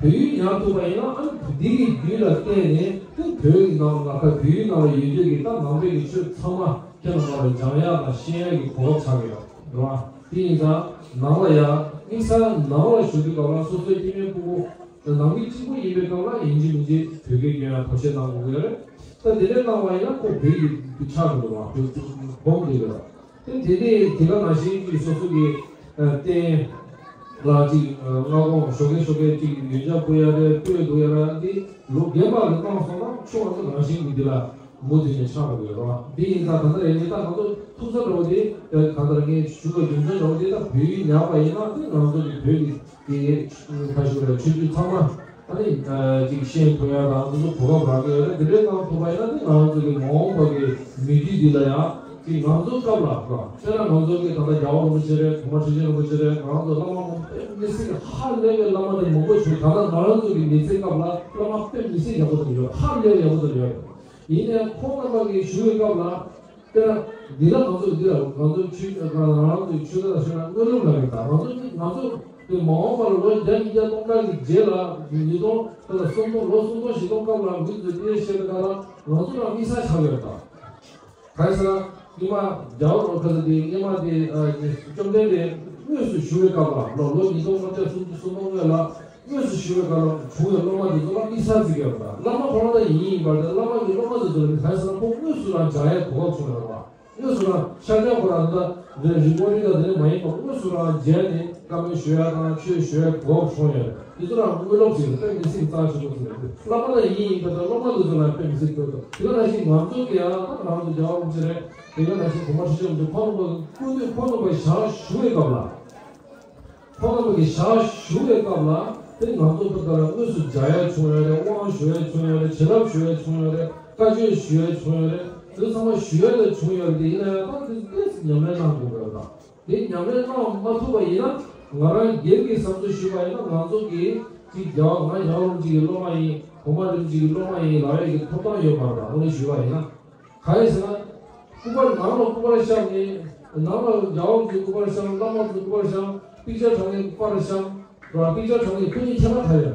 བོད་ཡིག་ཉར་ཐུབ་པ་ཡིན་ན་ཨ་ནི་འདི་གི་རྒྱུད་ལ་བརྟེན་ནས་དེ་བོད་ཡིག་ནང་ལ་ཁ་བོད་ཡིག་ནང་ལ་ཡོད་རྒྱུ་གི་ད་ནང་པའི་གི་ཆོས་ཚང་མ་ཁྱེད་རྣམ་པ་ལ་སྦྱང་ཡག་དང་ཤེས་ཡག་གི་གོ་སྐབས་ཆགས་ཀྱི་ཡོད་རེད་བ། དེ་ཡིན་ཙང་ནང་ལ་ཡ་དམིགས་བསལ་ནང་ལ་བཞུགས་དུས་སྐབས་ལ་སོ་སོའི་སྐྱེ་དམན་ཕྲུ་གུ་ནང་མི་གཅིག་པུ་ཡིན་པའི་སྐབས་ལ་ཡིན་གཅིག་མིན་གཅིག་བོད་སྐད་སྐྱོན་ཡ་ཐབས་ཤེས་གནང་དགོས་ཀྱི་ཡོད་རེད། ད་དེ་འདྲ་གནང་བ་ཡིན་ན་ཁོ་བོད་ཡིག་ཆགས་འགྲོ་གི་རེད་བ། བོད་སྒོམ་བསྡད་ཀྱི་རེད། དེ་དེ་ནས་དེ་ག་ནང་བཞིན་གྱི་སོ་སོ་གི་ཨ་རྟེན་ལ་ཅིག་ཨ་སྔ་དགོང་ཞོགས་ཀས་ཞོགས་ཀས་ཅིག་ཡོན་ཆབ་ཕུལ་ཡ་རེད། སྤོས་འདུག་ཡ་ར་འདི་ལོ་རྒན་པ་ལ་བཏང་སོང་ན་ཆུང་བ་ཚོ་ནང་བཞིན་གྱི་འདི་ལ་མུ་མཐུད་ནས་ཆགས་འགྲོ་གི་ཡོད་རེད་བ། འདི་ཡིན་ཙང་ད་ལྟ་རེད། ངས་ད་ང་ཚོ་ཐུག་ས་འདྲ་བོ་དེ་གང་ལྟར་ངས་ཞུ་བའི་རྒྱུ་མཚན་འདྲ་བོ་དེ་ད་བོད་ཡིག་ཉར་བ་ཡིན་ན་དེ་ང་ཚོ་གི་བོད་ཀྱི་དེ་ཁ་ཤས་ལ་ཆོས་བརྒྱུད་ཚང་མ་ཨ་ནི་ཅིག་ཤེས་ཐུབ་ཡ་དང་དེ་ཚོ་གོ་སྐབས་རག་གི་ཡོད་རེད། དེ་འདྲའི་གནང་ཐུབ་པ་ཡིན་ན་དེ་ང་ཚོ་གི་མ་འོངས་པ་གི་མི་རྒྱུད་འདི་ལ་ཡང་ཅིག་ང་ཚོ་སྐབས་ལ་ར་དཔེར་ན་ང་ཚོ་གི་ད་ལྟ་རྒྱལ་བ་རིན་པོ་ཆེ་རེད། གོང་མ་ཁྲི་ཆེན་རིན་པོ་ཆེ་རེད། ང་ཚོ་བླ་མ་མང་པོ་དཔེ་མི་སྲིད་ཀྱི་ཧ་ལས་པའི་བླ་མ་དེ་མང་པོ་བྱུང་། ད་ལྟ་ང་རང་ཚོ་གི་མི་ཚེ་སྐབས་ལ་བླ་མ་དཔེ་མི་སྲིད་ཡག་པོ་དེ་ཡོད། ཧ་ལས་པའི་ཡག་པོ་དེ་ཡོད། ཡིན་ནའི་ཁོང་རྣམ་པ་གིས་ཞུ་བའི་སྐབས་ལ། དཔེར་ན་འདི་ལ་ང་ཚོ་འདི་ལ་ང་ཚོ་ཆོས་ང་རང་ཚོའི་ཆོས་ལ་ཞུ་ན་སྨོན་ལམ་ལ་རེད། ད་ང་ཚོ་ང་ཚོ་དེ་མ་འོངས་པ་ལ་ལོ་བརྒྱ་ཉིས་བརྒྱ་སྟོང་ཕྲག་གི་རྗེས་ལ་ཉིས་སྟོང་དེ་ལ་སུམ་སྟོང་ལོ་སུམ་སྟོང་བཞི་སྟོང་སྐབས་ལ་མི་ཚོས་དེ་བཤད་པའི་སྐབས་ལ་ང་ཚོ་ལ་དམིགས་བསལ་ཆགས་ཡོད་ད། གང་ཡིན་ཟེར་ན་སྔོན་མ་རྒྱལ་བ་རིན་པོ་ཆེ་དེ་སྔོན་མ་དེ་བཅོམ་ལྡན་འདས་དངོས་སུ་བཞུགས་པའི་སྐབས་ལ་ལོ་ལོ་ཉིས་སྟོང་ལྔ་བརྒྱ་སུམ་ཅུ་སོ་ལྔ་སྔོན་ལ། དངོས་སུ་ཞུ་བའི་སྐབས་ལ་བྱུང་བའི་སློབ་མ་འདི་ཚོ་ལ་དམིགས་བསལ་བརྩི་གི་ཡོད་པ་དང་། བླ་མ་ཁོ་རང་ད་ཡིན་ཡིན་པར་དེ་བླ་མ་གི་སློབ་མ་འདི་ཚོ་ལ་གང་ཟེར་ན་ཁོ་དངོས་སུ་རང་སྦྱང་ཡའི་གོ་སྐབས་བྱུང་ཡོད་པ། དངོས་སུ་རང་ཤར་རྒྱག་ཁོ་རང་ད་རེ་རི་པོ་ཊི་ད་དེ་འདྲ་མ་ཡིན་པ་དངོས་སུ་རང་མཇལ་ནས་བཀའ་མོལ་ཞུ་ཡ་དང་ཆོས་ཞུ་ཡའི་གོ་སྐབས་བྱུང་ཡོད། འདི་ཚོ་རང་དངོས་སློབ་ཅིག་རེད། དཔེ་མི་སྲིད་རྩ་ཆེན་པོ་ཅིག་རེད། བླ་མ་ད་ཡིན་ཡིན་པ་དང་སློབ་མ་འདི་ཚོ་ལ་དཔེ་མི་སྲིད་དགོས་འདུག་དེ་ག་ནང་བཞིན་ང་ཚོ་གི་ཡང་ད་ང་ཚོ་རྒྱལ་བ་རིན་པོ་ཆེ་རེད། དེ་ག་ནང་བཞིན་གོང་མ་ཁྲི་ཆེན་རིན་པོ་ཆེ་ཁོང་རྣམ་པ་སྐུ་མདུན་ཁོང་རྣམ་པ་ཞལ་བཞུགས་པའི་སྐབས་ལ། ཁོང་རྣམ་པ་གི་ཞལ་བཞུགས་པའི་སྐབས་ལ་དེ་ང་ཚོ་ད་ལྟ་དངོས་སུ་མཇལ་ཡ་བྱུང་ཡོད་རེད། དབང་ཞུ་ཡ་བྱུང་ཡོད་རེད། བྱིན་རླབས་ཞུ་ཡ་བྱུང་ཡོད་རེད། བཀའ་ཆོས་ཞུ་ཡ་བྱུང་ཡོད་རེད། དེ་ཚང་མ་ཞུ་ཡ་ད་བྱུང་ཡོད་རེད། དེ་ཡིན་ན་ཡང་ད་དེ་ཏོག་ཙམ་ཉམས་ལེན་གནང་དགོས་པ་རེད། ད་དེ་ཉམས་ལེན་གནང་མ་ཐུབ་པ་ཡིན་ན་ང་རང་སྒེར་གྱི་བསམ་ཚུལ་ཞུས་པ་ཡིན་ན་ང་ཚོ་གི་ཅིག་རྒྱལ་བ་ང་རྒྱལ་བ་རིན་པོ་ཆེ་གི་སློབ་མ་ཡིན། གོང་མ་རིན་པོ་ཆེ་གི་སློབ་མ་ཡིན་ལབ་ཡ་གི་ཐོབ་ཐང་ཡོད་མ་རེད། ད་དངོས་གནས་ཞུས་པ་ཡིན་ན། གང་ཡིན་ཟེར་ན། སྐུ་པར་ནང་ལ་སྐུ་པར་བཤམས་ནས། ནང་ལ་རྒྱལ་བ་རིན་པོ་ཆེའི་སྐུ་པར་བཤམས། བླ་མ་ཚོའི་སྐུ་པར་བཤམས། པིག་ཅར་དྲངས་ནས་སྐུ་པར་བཤམས། ར་པིག་ཅར་དྲངས་ནས་ཁོ་གཉིས་ཁྱད་པར་ག་རེ་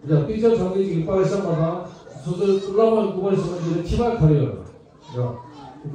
ཡོད། ཡ་པིག་ཅར་དྲངས་ནས་ཀྱི་པར་བཤམས་པ་དང་སོ་སོའི་བླ་མའི་སྐུ་པར་བཤམས་པ་གཉིས་ལ་ཁྱད་པར་ག་རེ་ཡོད། ཡ།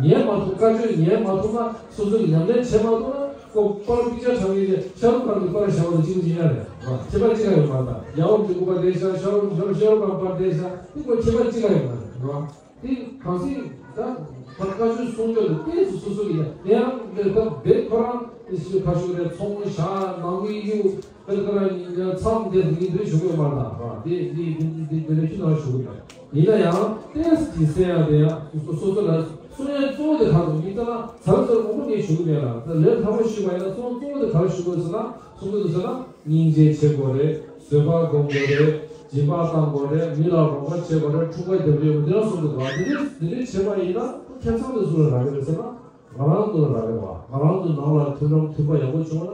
ཉན་མ་ཐུབ། བཀའ་ཆོས་ཉན་མ་ཐུབ་ན་སོ་སོ་གི་ཉམས་ལེན་བྱེད་མ་ཐུབ་ན་ཁོ་པར་པིག་ཅར་དྲངས་ནས་ཤ་རུ་ཁཱན་གྱི་པར་བཤམས་པ་དང་གཅིག་པ་གཅིག་རྐྱང་རེད། ཁྱད་པར་གཅིག་ཀ་ཡོད་མ་རེད། ད་རྒྱལ་བ་རིན་པོ་ཆེའི་སྐུ་པར་དེ་བཤམས། ཤ་རུ་ཤ་རུ་ཤ་རུ་ཁཱན་པར་དེ་བཤམས། དེ་ཁོ་ཁྱད་པར་གཅིག་ཀ་ཡོད་མ་རེད། དེ་གང་ཟེར་ད་ད་བཀའ་ཆོས་སྲུང་སྐྱོབ་དེ་ཏོག་ཙམ་སོ་སོ་གི་ཡ་དེ་ཡང་དེ་ད་བེད་ཁོ་རང་དེ་ཞིག་ཁ་ཤུགས་རེད། ཚོང་བཞག་ནང་མི་གཡུག་དཔེར་ཁོ་རང་མཚམས་དེ་དེ་གི་དུས་ཞུ་གི་ཡོད་མ་རེད། ད་དེ་དེ་དེ་དེ་དེ་རེ་ཁྱོད་རང་ཞུ་གི་མེད། ཡིན་ན་ཡང་ཏོག་ཙམ་གྱིས་སེམས་ཡ་དེ་ཡང་སོ་སོ་ལ་གསུང་ཡ་གཙོ་བོ་དེ་ག་རེ་ཡིན་ད་ན་ཚར་ཚར་མང་པོ་ངས་ཞུ་གི་མེད་ལ། ད་ལས་སླ་པོ་ཞུས་པ་ཡིན་ན་གསུང་གཙོ་བོ་དེ་ག་རེ་ཞུ་དགོས་ཟེར་ན་གསུང་གི་འདུག་ཟེར་ན། སྙིང་རྗེ་བྱེད་དགོས་རེད། བཟོད་པ་སྒོམ་དགོས་རེད། སྦྱིན་པ་བཏང་དགོས་རེད། མི་ལ་རོགས་པ་བྱེད་དགོས་རེད། འཁྲུག་པ་རྒྱབ་ཡོང་འདི་རང་གསུང་གི་འདུག་ཨ། འདི་འདྲས་འདི་འདྲས་བྱེད་པ་ཡིན་ན་ཁེ་བཟང་དེ་སུ་ལ་རག་གི་རེད་ཟེར་ན། ང་རང་ཚོ་ལ་རག་གི་རེད་བ། ང་རང་ཚོ་ནང་ལ་མཐུན་ལམ་མཐུན་པ་ཡག་པོ་བྱུང་བ་ན་ཚོ་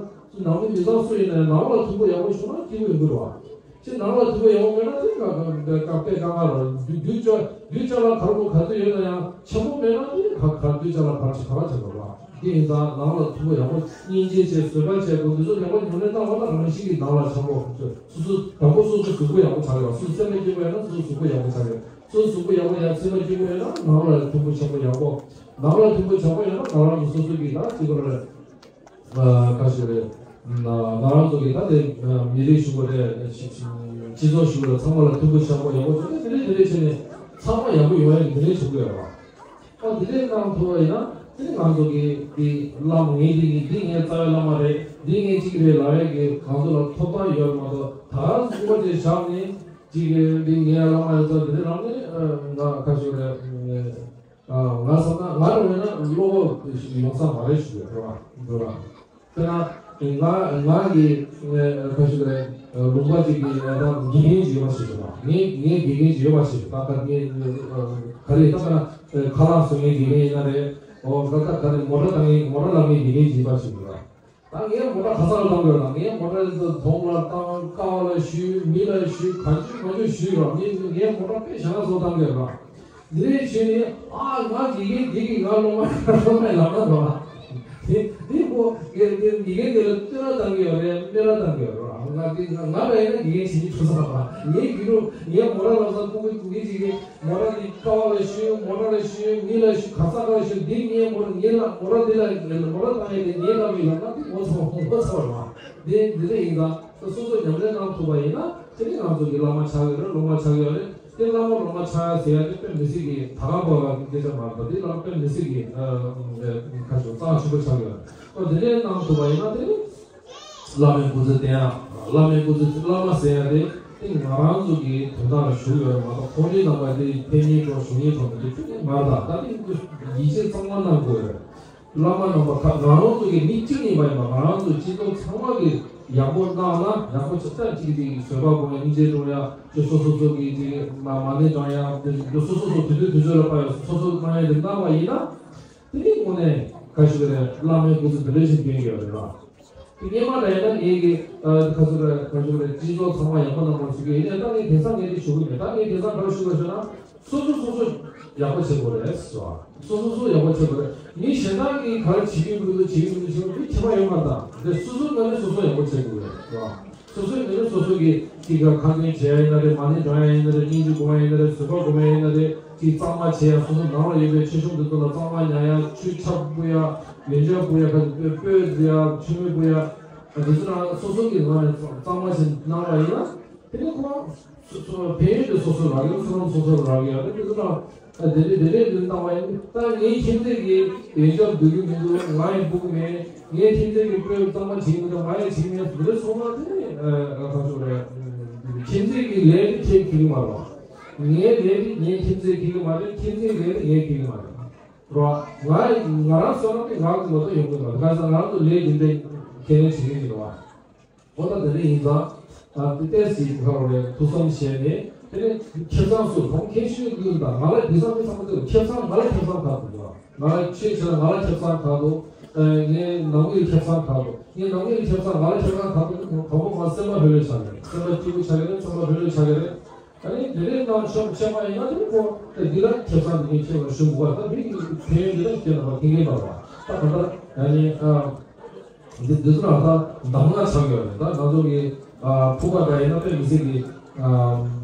ནང་མི་མི་ཚང་སུ་ཡིན་ན་ཡང་ནང་ལ་མཐུན་པོ་ཡག་པོ་བྱུང་ན་སྐྱིད་པོ་ཡོང་གི་རེད་བ། ཁྱེད་ནང་ལ་མཐུན་པོ་ཡག་པོ་མེད་ན་དེ་ཀ་ཀ་ཀ་དཔེ་དཀའ་ངལ་རེད། རྒྱུ་རྒྱུ་ཅག་རྒྱུ་ཅག་ལ་གར་པོ་ག་ཚོད་ཡོད་ན་ཡང་ཆེན་པོ་མེད་ན་དེ་ག་ག་རྒྱུ་ཅག་ལ་གར་ཆེ་ག་ལ་ཆེ་བ་རེད་བ། དེ་ཡིན་ཙང་ནང་ལ་མཐུན་པོ་ཡག་པོ་སྙིང་རྗེ་བྱས་བཟོད་པ་བྱས་དགོས། འདི་ཚོ་ཡག་པོ་ཉམས་ལེན་བཏང་བ་ན་རང་བཞིན་གྱིས་ནང་ལ་ཆེན་པོ་སོ་སོ་དང་པོ་སོ་སོ་གཟུགས་པོ་ཡག་པོ་ཆགས་ཡོད། སོ་སོ་སེམས་པ་སྐྱིད་པོ་ཡོད་ན་སོ་སོ་གཟུགས་པོ་ཡག་པོ་ཆགས་ཡོད། སོ་སོ་གཟུགས་པོ་ཡག་པོ་ཡང་སེམས་པ་སྐྱིད་པོ་ཡོད་ན་ནང་ལ་མཐུན་པོ་ཆེན་པོ་ཡག་པོ། ནང་ལ་མཐུན་པོ་ཆེན་པོ་ཡོད་ན་ང་རང་གི་སོ་སོ་གི་ད་སྐྱིད་པོ་རེད། ཨ་ག་ཞིག་རེད། ང་རང་ཚོ་གི་ད་དེ་མི་རིགས་ཞུ་དགོས་རེད། སྤྱི་ཚོགས་ཞུ་དགོས་རེད། ཚང་མ་ལ་མཐུན་པོ་ཆེན་པོ་ཡག་པོ་བྱུང་ན་དེ་འདྲས་དེ་འདྲས་བྱས་ནས་ཚང་མ་ཡག་པོ་ཡོང་ཡ་གི་དེ་འདྲས་བྱེད་དགོས་ཡོད་རེད་བ། ཨ་དེ་འདྲས་གནང་ཐུབ་པ་ཡིན་ན་ དེ་ང་ཚོ་གི་འདི་བླ་མ་ངའི་འདི་ནི་འདི་ངའི་རྩ་བའི་བླ་མ་རེད། འདི་ངའི་གཅིག་རེད་ལབ་ཡས་ཀྱི་ང་ཚོ་ལ་ཐོབ་ཐང་ཡོད་མ་གཏོགས། ད་སྐུ་པར་དེ་བཞག་ནས་གཅིག་གི་འདི་ངའི་བླ་མ་ཡོད་ཙང་འདི་འདྲ་རང་ནི་ང་ཁ་ཤོད་རེད། ང་བསམ་ན་ང་རང་ཡིན་ན་བློ་ཁོག་ཡོང་ས་མ་རེད་ཞུ་གི་རེད་བ། འགྲོ་བ། དཔེར་ན་ང་ང་གི་ཁ་ཤོད་རེད། ལུང་པ་གཅིག་གི་ད་དགེ་རྒན་ཅིག་ཡོད་པ་ཞིག་རེད་བ། ངའི་ངའི་དགེ་རྒན་ཅིག་ཡོད་པ་ཞིག་རེད། ད་ད་ངའི་ག་རེ་ད་ད་ཁ་ལག་བཟོ་མཁན་དགེ་རྒན་ཡིན་ན་རེད། ཨོ་ད་ད་ག་རེ་མོ་ཊ་བཏང་མཁན་མོ་ཊ་བརླག་མཁན་དགེ་རྒན་ཅིག་ཡིན་པ་ཞིག་རེད་བ། ད་ངས་མོ་ཊ་ག་ས་ལ་བཏང་དགོས་ལ། ངས་མོ་ཊ་དེ་ཚོ་དོང་ལ་བཏང་། ཀ་བ་ལ་གཞུས། མི་ལ་གཞུས། གང་བྱུང་མང་བྱུང་གཞུས་རོགས། ངས་ངས་མོ་ཊ་དཔེ་ཞེ་དྲག་བཟོ་བཏང་གི་ཡོད་ར། འདི་འདྲའི་བྱས་ནས་ཨ་ང་དགེ་རྒན་འདི་གིས་ང་སློབ་མ་སློབ་མ་ལབ་ན་རོགས། དེ་དེ་ཁོ་དགེ་དགེ་དགེ་རྒན་དེ་ལ་བསྟོད་ར་བཏང་གི་ཡོད་རེད། སྨད་ར་བཏང་གི་ཡོད་རེད། ང་དེ་ང་ང་ར་ཡིན་ན་དགེ་རྒན་བྱེད་ཀྱི་ཐུག་ས་ར། ངའི་རྒྱུད་རུ་ངའི་མོ་ཊ་ལབ་ས་ཕྲུ་གུ་མི་གཅིག་གིས། མོ་ཊ་འདི་ཀ་བ་ལ་གཞུས། མོ་ཊ་ལ་གཞུས། མི་ལ་གཞུས། ག་ས་ག་ལ་གཞུས། འདི་ངའི་མོ་ཊ། ངའི་ལ་མོ་ཊ་འདི་ལ་མོ་ཊ་བཏང་ཡས་དེ་ངའི་ལ་མི་ལ་ན་འདི་ངོ་ཚ་བ་ངོ་ཚ་བ་རེད་བ། འདི་འདི་འདྲ་ཡིན་ཙང་སོ་སོ་ཉམས་ལེན་གནང་ཐུབ་པ་ཡིན་ན་དེ་ནི་ང་ཚོ་གི་བླ་མ་ཆགས་ཡོད་རེད། སློབ་མ་ཆགས་ཡོད་རེད། དེ་བླ་མ་སློབ་མ་ཆགས་ཡ་ཟེར་ཡ་དེ་དཔེ་མི་སྲིད་ཀྱི་ད་ག་པ་བ་གི་སྐད་ཆ་མ་རེད་པ། དེ་བླ་མ་དཔེ་མི་སྲིད་ཀྱི་ཁ་ཤོ་རྩ་ཆེན་པོ་ཆགས་ཡོད་རེད། ཨོ་དེ་འདྲ་གནང་ཐུབ་པ་ཡིན་ན་དེ་ནི། བླ་མའི་སྐུ་ཚེ་བརྟན་ཡག་བླ་མའི་སྐུ་ཚེ་བླ་མ་ཟེར་ཡ་དེ་དེ་ང་རང་ཚོ་གི་དོན་དག་ལ་ཞུགས་ཡོད་རེད་མ་གཏོགས། ཁོང་ཚོའི་རྣམ་པ་དེ་ཕན་ཉེས་གྲོགས་གཞུང་ཉེས་གྲོགས་མི་འདུག་ཁྱོད་ཀྱིས་མ་རེད། ད་ད་དེ་ཡིད་ཆེས་གཙང་མ་གནང་དགོས་རེད། བླ་མ་རྣམ་པ་ཁག་ང་རང་ཚོ་གི་མི་གཅིག་ཡིན་པ་ཡིན་པ། ང་རང་ཚོ་སྤྱི་ཚོགས་ཚང་མ་གི་ཡག་པོ་གནང་ན་ཡག་པོ་ཆགས་ཚར། གཅིག་གིས་གཅིག་གི་བཟོད་པ་སྒོམ་ཡ། སྙིང་རྗེ་སྒྲུབ་ཡ། ཅིག་སོ་སོ་སོ་གི་ཅིག་མ་མ་ཎི་བགྲང་ཡ། སོ་སོ་སོ་དུས་ཚོད་དུས་ཚོད་ལ་ཕར་ཡ་སོ་སོ་གནང་ཡ་དེ་གནང་བ་ཡིན་ན། དེ་ནི་དངོས་གནས་ཁ་ཤུ་རེ་བླ་མའི་སྐུ་ཚེ་འདི་འདྲ་ཞིག་འདོན་གྱི་ཡོད་རེད་ལ། དེ་སྔོན་མ་ལ་ཡིན་ན་ངེད་ཀྱི་ཁ་ཤུ་རེ་ཁ་ཤུ་རེ་སྤྱི་ཚོགས་ཚང་མ་ཡག་པོ་གནང་དགོས་ཞུ་གི་ཡིན། ད་ངས་དེང་སང་ངས་དེ་ཞུ་གི་མེད། ད་ངས་དེང་སང་ག་རེ་ཞུ་དགོས་ཞུ་ན། སོ་སོ་སོ་སོ་ཡག་པོ་བྱེད་དགོས་རེད་ཟེར་བ། སོ་སོ་སོ་ཡག་པོ་བྱེད་དགོས་རེད། མི་གཞན་དག་གིས་ག་རེ་བྱེད་ཀྱི་མི་འདུག་བྱེད་ཀྱི་མི་འདུག་ཞེས་པ་དེ་ཁྱད་པར་ཡོད་མ་རེད། ད་དེ་སོ་སོའི་ངོས་ནས་སོ་སོ་ཡག་པོ་བྱེད་དགོས་རེད་ཟེར་བ། སོ་སོའི་ངོས་ནས་སོ་སོ་གིས་ཅིག་ག་ཁ་འདོན་བྱས་ཡིན་ན་རེད། མ་ཎི་བགྲང་ཡ་ཡིན་ན་རེད། སྙིང་རྗེ་སྒོམ་ཡ་ཡིན་ན་རེད། བཟོད་པ་སྒོམ་ཡ་ཡིན་ན་རེད། ཅིག་གཙང་མ་བྱེད་ཡ། སོ་སོ་ནང་ལ་ཡོད་པའི་ཆོས་ཆུང་འདི་ཚོ་ལ་གཙང་མ་ཉར་ཡ། ཆུ་ཆབ་ཕུལ་ཡ། ཡོན་ཆབ་ཕུལ་ཡ། ཁ་ཅིག་སྤོས་སྤོས་འཛུལ་ཡ། མཆོད་མེ་ཕུལ་ཡ། ཨ་འདི་ཚོ་རང་སོ་སོ་གི་ངོས་ནས་གཙང་མ་བྱེད་གནང་བ་ཡིན་ན་དེ་ནི་ཁོ་རང་སོ་སོ་ཕན་ཡོན་དེ་སོ་སོ་རག་ཡོད། ཚོར་སྣང་སོ་སོ་རག་ཡོད། ཨ་འདི་ཚོ་རང་ཨ་དེ་འདྲས་དེ་འདྲས་འདི་གནང་བ་ཡིན། ད་ངའི་ཁྱིམ་མཚེས་ཀྱི་ཡོན་ཆབ་འདུག་གི་མི་འདུག་ང་ཡི་ཕུག་མེད། ངའི་ཁྱིམ་མཚེས་ཀྱི་སྤོས་གཙང་མ་བྱེད་མི་འདུག་ང་ཡི་བྱེད་མེད། དེ་འདྲ་སོང་ན་དེ་ནི་ཨ་ག་ཚོད་རེད། ཁྱིམ་མཚེས་ཀྱི་ལས་དེ་ཁྱེད་ཀྱི་མ་རེད། ངའི་ལས་དེ་ངའི་ཁྱིམ་མཚེས་ཀྱི་མ་རེད། ཁྱིམ་མཚེས་ལས་དེ་ངའི་ཀྱི་མ་རེད། རོ། ང་ང་རང་སོང་ན་དེ་ང་གི་ངོ་ཐོག་ཡོང་གི་མ་རེད། ག་ས་ང་རང་ཚོ་ལས་དེ་འདྲ་ཁས་ལེན་བྱེད་ཀྱི་མི་འདུག་བ། འོ་ད་དེ་འདྲ་ཡིན་ཙང་ཨ་དེ་ཏོག་ཙམ་ཁ་རོག་ལས་ཐུགས་བསམ་བཞེས་ནས་དེ་ནས་ཁེ་བཟང་སུ་ཁོང་ཁེ་ཤུའི་ཀུན་དང་ང་ལ་དེ་བསམ་དེ་བསམ་དེ་ཁེ་བཟང་ང་ལ་ཁེ་བཟང་ག་ཐུབ་ཀྱི་བ། ང་ལ་ཆོས་བྱས་ན་ང་ལ་ཁེ་བཟང་ག་འདུག་ངའི་ནང་མིར་ཁེ་བཟང་ག་འདུག་ངའི་ནང་མིར་ཁེ་བཟང་ང་ལ་ཁེ་བཟང་ག་འདུག་དང་པོ་ང་སེམས་པ་ལྷོད་ལྷོད་ཆགས་ཀྱི་རེད། སེམས་པ་སྐྱིད་པོ་ཆགས་ཀྱི་རེད། སེམས་པ་ལྷོད་ལྷོད་ཆགས་ཀྱི་རེད། ཨ་ནི་དེ་རིང་གནང་ཆོག་ཆོག་པ་ཡིན་ན་དེ་ནི་ཁོ་དེ་འདི་ལ་ཁེ་བཟང་འདི་ངས་ཁྱེད་ལ་ཞུ་དགོས་པ། ད་མི་གི་ཕན་ཡོན་འདི་ལ་ཁྱེད་ལ་མ་ཁེ་ངེས་པ་བ། ད་ག་ད་ཨ་ནི་ཨ། འདི་འདི་ཚོ་ལ་ད་གདམས་ངག་ཆགས་ཡོད་རེད། ད་ང་ཚོ་གི་ཨ་ཕུག་པ་འདྲ་ཡིན་ན་དཔེ་མི་སྲིད་ཀྱི་ཨ་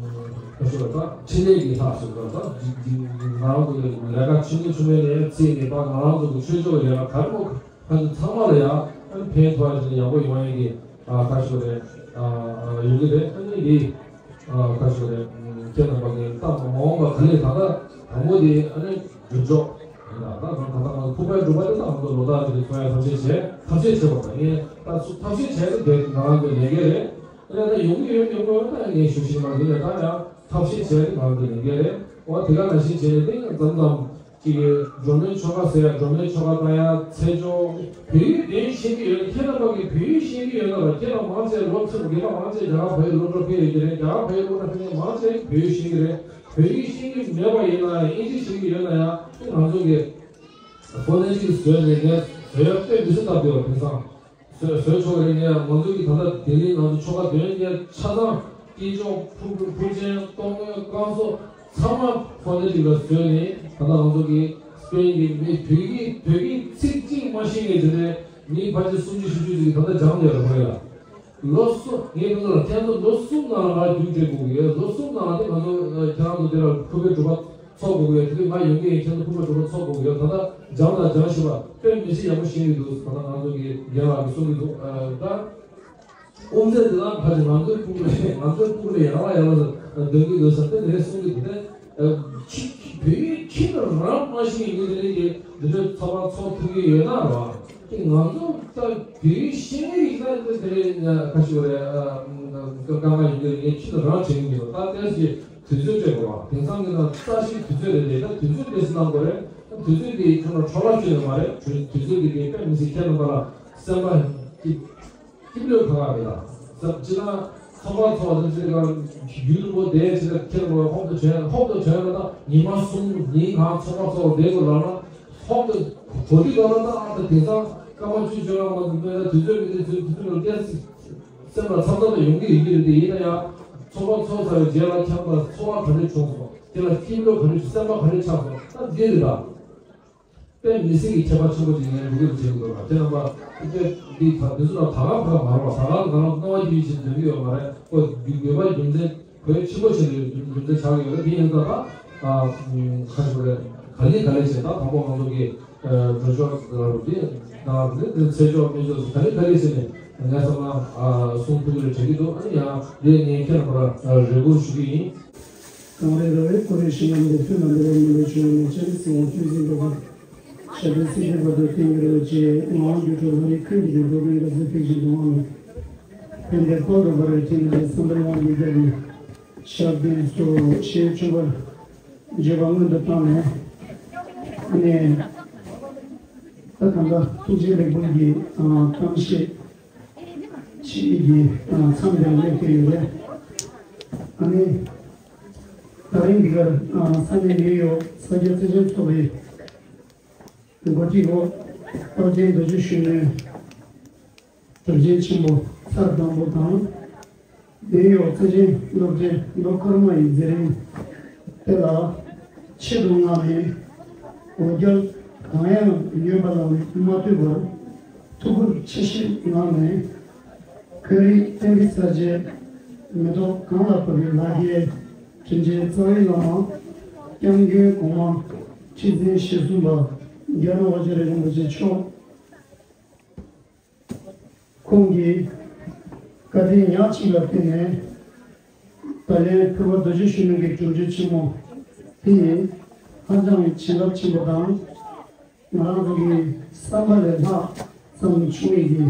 ཁ་ཤོར་ད་འཕྲིན་ལས་ཀྱི་ལྷག་སོང་ད། ད་འདི་འདི་ང་རང་ཚོ་གི་ལས་ཀ་ཆུང་ངུ་ཆུང་ངུ་ནས་བརྩིས་ནས་ད་ང་རང་ཚོ་གི་ཆོས་ཕྱོགས་ཀྱི་ལས་ཀ་ག་རེ་མོ་ཁ་ཚང་མ་ལ་ཡང་ཕན་ཐོགས་ཡ་ཡག་པོ་ཡོང་ཡ་གི་ཨ་ཁ་ཤོར་རེད། ཨ་ཡོང་གི་རེད། ཨ་ནི་འདི། ཁ་ཤོ་རེད། ཁྱེད་རྣམ་པ་གིས་ལྟ་མ་འོངས་པ་ག་ལེ་ད་ལྟ་དང་པོ་དེ་ཨ་ནི་འགྲུབ་ཆོག་ཡིན་ལ། ད་ད་ད་ང་ཚོ་ཕུག་པའི་འགྲུབ་པ་དེ་ད་ང་ཚོ་ལོ་ལྟར་དེ་མཐོང་ཡ་ཐབས་ཤེས་བྱས། ཐབས་ཤེས་བྱེད་པ་དང་ངས་ད་ཚོ་ཐབས་ཤེས་བྱས་ཏེ་དེ་ང་རང་གི་ལས་འགན་རེད། ཨ་ནི་ད་ཡོང་གི་ཡོད་མི་ཡོང་གི་ཡོད་ད་ངས་ཞུ་ཤེས་མ་འདུག་ཡ། ད་ཡང་ཐབས་ཤེས་བྱས་ཏེ་ང་རང་གི་ལས་འགན་རེད། འོ་དེ་ག་ནང་བཞིན་བྱས་ནས་དེ་མཚམས་མཚམས། ཅིག་གི་འགྲོ་མིའི་ཆོ་ག་ཟེར་ཡ། འགྲོ་མིའི་ཆོ་ག་བཏང་ཡ། ཚེས་བཅོ། བོད་ཡིག་འདོན་ཤེས་ཀྱི་ཡོད་ན། ཁྱེད་རྣམ་པ་གིས་བོད་ཡིག་ཤེས་ཀྱི་ཡོད་ན་ར། ཁྱེད་རང་མང་ཆེ་ལོ་ཚོད་རྒན་པ་མང་ཆེ་རྒྱ་གར་བོད་ཡིག་སློབ་གྲྭ་ཕེབས་ཡོད་ཀྱི་རེད། རྒྱ་གར་བོད་ཡིག་སློབ་གྲྭ་ཕེབས་མཁན་མང་ཆེ་བོད་ཡིག་ཤེས་ཀྱི་རེད། བོད་ཡིག་ཤེས་ཀྱི་མེད་པ་ཡིན་ན་ཡང་། ཨིན་ཇི་ཤེས་ཀྱི་ཡོད་ན་ཡང་། ང་ཚོ་གི་ཕོ་ནེ་ཊིག་བཟོས་ནས་ངས་བཟོ་ཡ་དཔེ་མི་སྲིད་སྟབས་བདེ་བ། དེང་སང་བཟོས་བཟོས་ཆོག་རེད། ངས་ང་ཚོ་གི་ད་ལྟ་ལྡི་ལི་ང་ཚོ་ཆོ་ག་འདོན་མཁན་ཆ་ཚང་། དཀྱིལ་ཆོག་ཕུར་ཕུར་ཕུར་ཅན། གཏོར་བསྔོས། བསྐང་གསོ་ཚང་མ་ཕོ་ནེ་ཊིག་ལ་བཟོས་ནས། ད་ལྟ་ང་ཚོ་གི་སྤེན་གྱི་མི་བོད་ཡིག་བོད་ཡིག་ཚིག་གཅིག་མ་ཤེས་མཁན་དེ་འདྲའི་མི་ཕལ་ཆེར་སུམ་ཅུ་བཞི་བཅུ་ཅིག་གིས་ད་ལྟ་སྦྱངས་བསྡད་ཡོད་རེད་ལ། ལོ་གསུམ། ངས་ཁོང་ཚོ་ལ་ཁྱེད་ཚོ་ལོ་གསུམ་ནང་ལ་ང་རྒྱུགས་སྤྲད་དགོས་ཀྱི་ཡོད། ལོ་གསུམ་ནང་ལ་དེ་ང་ཚོ་ཁྱེད་རང་ཚོ་དེ་ལ་ཕུར་པའི་སྒྲུབ་པ་ཚོགས་དགོས་ཀྱི་ཡོད། དེ་དུས་ང་ཡོང་གི་ཡིན། ཁྱེད་ཚོ་ཕུར་པའི་སྒྲུབ་པ་ཚོགས་དགོས་ཀྱི་ཡོད། ད་ལྟ་སྦྱངས་དང་སྦྱང་བཞིན་པ་དཔེ་མི་སྲིད་ཡག་པོ་ཤེས་ཀྱི་འདུག་ད་ལྟ་ང་ཚོ་གི་རྒན་ལགས་ཀྱིས་གསུང་གི་འདུག་ད་དབུ་མཛད་དེ་ལ་ཕར་ང་ཚོའི་ཕུར་པ་ང་ཚོའི་ཕུར་པ་ཡར་ལ་ཡར་ལ་འདོན་གྱི་འདུག་ཟེར་ཏེ་དེ་འདྲ་གསུང་གི་འདུག་ད་ཁྱི་ཁྱི་བོད་ཡིག་ཁྱི་ལ་རང་མ་ཤེས་ཀྱི་མི་དེ་འདྲ་གི་འདི་འདྲ་ ཚོགས་པ་ཚོགས་ཐུབ་ཀྱི་ཡོད་ན་རེད་བ། དེ་ང་ཚོ་ད་དུས་ཤེས་ཀྱི་ཡིན་ན་དེ་དེ་རེད། ཁ་ཤས་རེད། དཀའ་ངལ་ཡོང་གི་རེད། ངས་ཁྱི་ལ་རང་བྱེད་ཀྱི་ཡོད། ད་ལྟའི་དུས་ཚོད་སྤྲད་དགོས་པ། དེང་སང་གི་ནང་རྩ་ཞིག་དུས་ཚོད་རེད་དེ། ད་དུས་ཚོད་ཏོག་ཙམ་གནང་དགོས་རེད། ད་དུས་ཚོད་དེ་ཁྱོད་ལ་འཕྲོ་བརླག་བྱས་ཡོད་མ་རེད། དུས་ཚོད་དེ་དེ་དཔེ་མི་སྲིད་ཁྱེད་རྣམ་པ་ལ་སེམས་པ་སྐྱིད། སྐྱིད་པོ་ཁག་རེད་ལ། ཟབ་ཅི་ན་ཚོགས་པ་ཚོགས་ཟེར་ཅི་ག་ཡུལ་དུ་བསྡད་ཅི་ག་ཁྱེད་རང་ཧོབ་ཏུ་བྱོན། ཧོབ་ཏུ་བྱོན་ལ་ད་ཉི་མ་གསུམ་ཉིན་གང་ཚོགས་པ་ཚོགས་བསྡད་དགོས་ལ་ན། ཧོབ་ཏུ་གོ་དུས་ག་ལ་ད་ཨ་ད་དེང་སང་སྐར་མ་བཅུ་བཅོ་ལྔ་མ་འདུག་པས་ན། དུས་ཚོད་མི་དེ་ཚོའི་དུས་ཚོད་ལ་བསྐྱལ་སྲིད། སེམས་ལ་འཚབ་འཚབ་ད་ཡོང་གི་ཡོད་ཀྱི་རེད་དེ། ཡིན་ན་ཡང་ཚོགས་པ་ཚོགས་ཚར་བའི་རྗེས་ལ་ཁྱེད་རང་ཚོར་བ་ག་འདྲ་བྱུང་སོང་། དེ་ལ་སྐྱིད་པོ་ག་འདྲ་བྱུང་། སེམས་པ་ག་འདྲ་ཆགས་སོང་། ད་འདི་རེད་ད། དཔེ་མི་སྲིད་ཀྱི་ཁྱད་པར་ཆེན་པོ་ཅིག་ངས་འགྲོ་གི་རེད་བྱེད་ཀྱི་འདུག་ལ། དེ་རྣམ་པ་དཔེ་འདི་ད་འདི་ཚོ་ལ་ད་ག་ཕ་ག་མ་རེད་བ། ད་ག་ང་རང་སྣང་བ་ཅིག་བྱེད་འདོད་ཀྱི་ཡོད་མ་རེད། ཁོ་དགོས་པ་རྒྱུ་མཚན་ཁོའི་ཆེན་པོ་ཆེ་རེད། རྒྱུ་མཚན་ཆགས་ཀྱི་ཡོད་རེད། དེ་ཡིན་ཙང་ད་ཁ་ཤོར་རེད། ག་ལེ་ག་ལེ་བྱས། ད་དང་པོ་ང་ཚོ་གི་གྲོས་ཆོད་ལ་རུ་དེ་ད་དེ་ཚེ་ཆོག་མི་ཆོག་ག་ལེ་ག་ལེ་བྱས་ནས་ངས་བསམ་ན་གསུང་ཐུབ་ཀྱི་རེད་དྲན་གྱི་འདུག་ཨ་ནི་ཡང་དེ་ངས་ཁྱེད་རྣམ་པ་ལ་རེ་སྐུལ་ཞུ་གི་ཡིན། གངས་རི་ར་བའི་ཁོར་ཡུག་ཞིང་ཁམས་འདིར་ཐོན་ལ་འདི་རུ་མི་ལུས་བྱུང་བའི་ལྕགས་རི་སྲིད་དབང་ཁྱོད་འཛིན་འགྲོ་གི། ཞབས་པད་སྲིད་ཞིའི་བར་དུ་བརྟན་གྱུར་ཅིག་ངག་དབང་སྒྱུ་འཕྲུལ་ལྷ་རིའི་ཁྱོན་གྱི་འགྲོ་ཀུན་དགའ་མཛད་ཕེབས་བཞིན་དུ་དབང་ལུང་ཕན་བདེ་འཁོར་དུ་འབར་བའི་དྲིན་ལས་བསམ་པའི་དབང་གིས་རྒྱལ་བའི་ཞབས་བརྟན་སོ་ཞེས་མཆོད་པར་བརྗོད་པ་སྔོན་དུ་བཏང་ནས། ཨ་ནི་ད་གང་ལྟར་ཐུགས་རྗེ་ལེགས་འབུལ་གྱི་གཏམ་བཤད། ཕྱིའི་གི་མཚམས་དེར་སླེབས་ཀྱི་ཡོད་རེད། ཨ་ནི་ད་རིང་འདི་གར་ས་གནས་ནིའུ་ཡོག་ས་སྐྱ་བརྩེ་ཆེན་ཚོགས་པའི་འགོ་ཁྲིད་འོག་རྟོགས་ལྡན་རྡོ་རྗེ་གཞོན་ནུའི་གྲུབ་ཆེན་ཆེན་པོ་ཚར་དང་པོ་དང་། ནིའུ་ཡོག་བརྩེ་ཆེན་སློབ་གྲྭའི་ལོ་སྐར་མ་ཡི་མཛད་རིམ་དེ་ལ་ཆེད་དུ་མངགས་ནས་འོ་བརྒྱལ་གང་ཡང་ཡོད་པ་ལ་མ་ལྟོས་པར་ཐུགས་ཁུར་ཆེ་བཞེས་གནང་ནས། བོད་རིགས་བསྟན་པའི་གསར་བརྗེའི་མེ་ཏོག་གང་ལ་ཕོག་པའི་ལ་རྒྱའི་དྲིན་ཅན་རྩ་བའི་བླ་མ་སྐྱབས་མགོན་གོང་མ་ཁྲི་འཛིན་ཞེ་གསུམ་པ་རྒྱལ་བ་རབ་འབྱམས་རིན་པོ་ཆེ་མཆོག་ཁོང་གིས་བཀའ་དྲིན་ཉག་གཅིག་ལ་བརྟེན་ནས། ད་ལན་ཕུར་པ་རྡོ་རྗེ་གཞོན་ནུ་གི་སྒྲུབ་མཆོད་ཆེན་མོ་དེ་ཡིས་ཧ་ཅང་བྱིན་རླབས་ཆེན་པོ་དང་། ང་རང་ཚོ་གི་བསམ་པ་ལས་ལྷག་ཙམ་བྱུང་བའི་གི་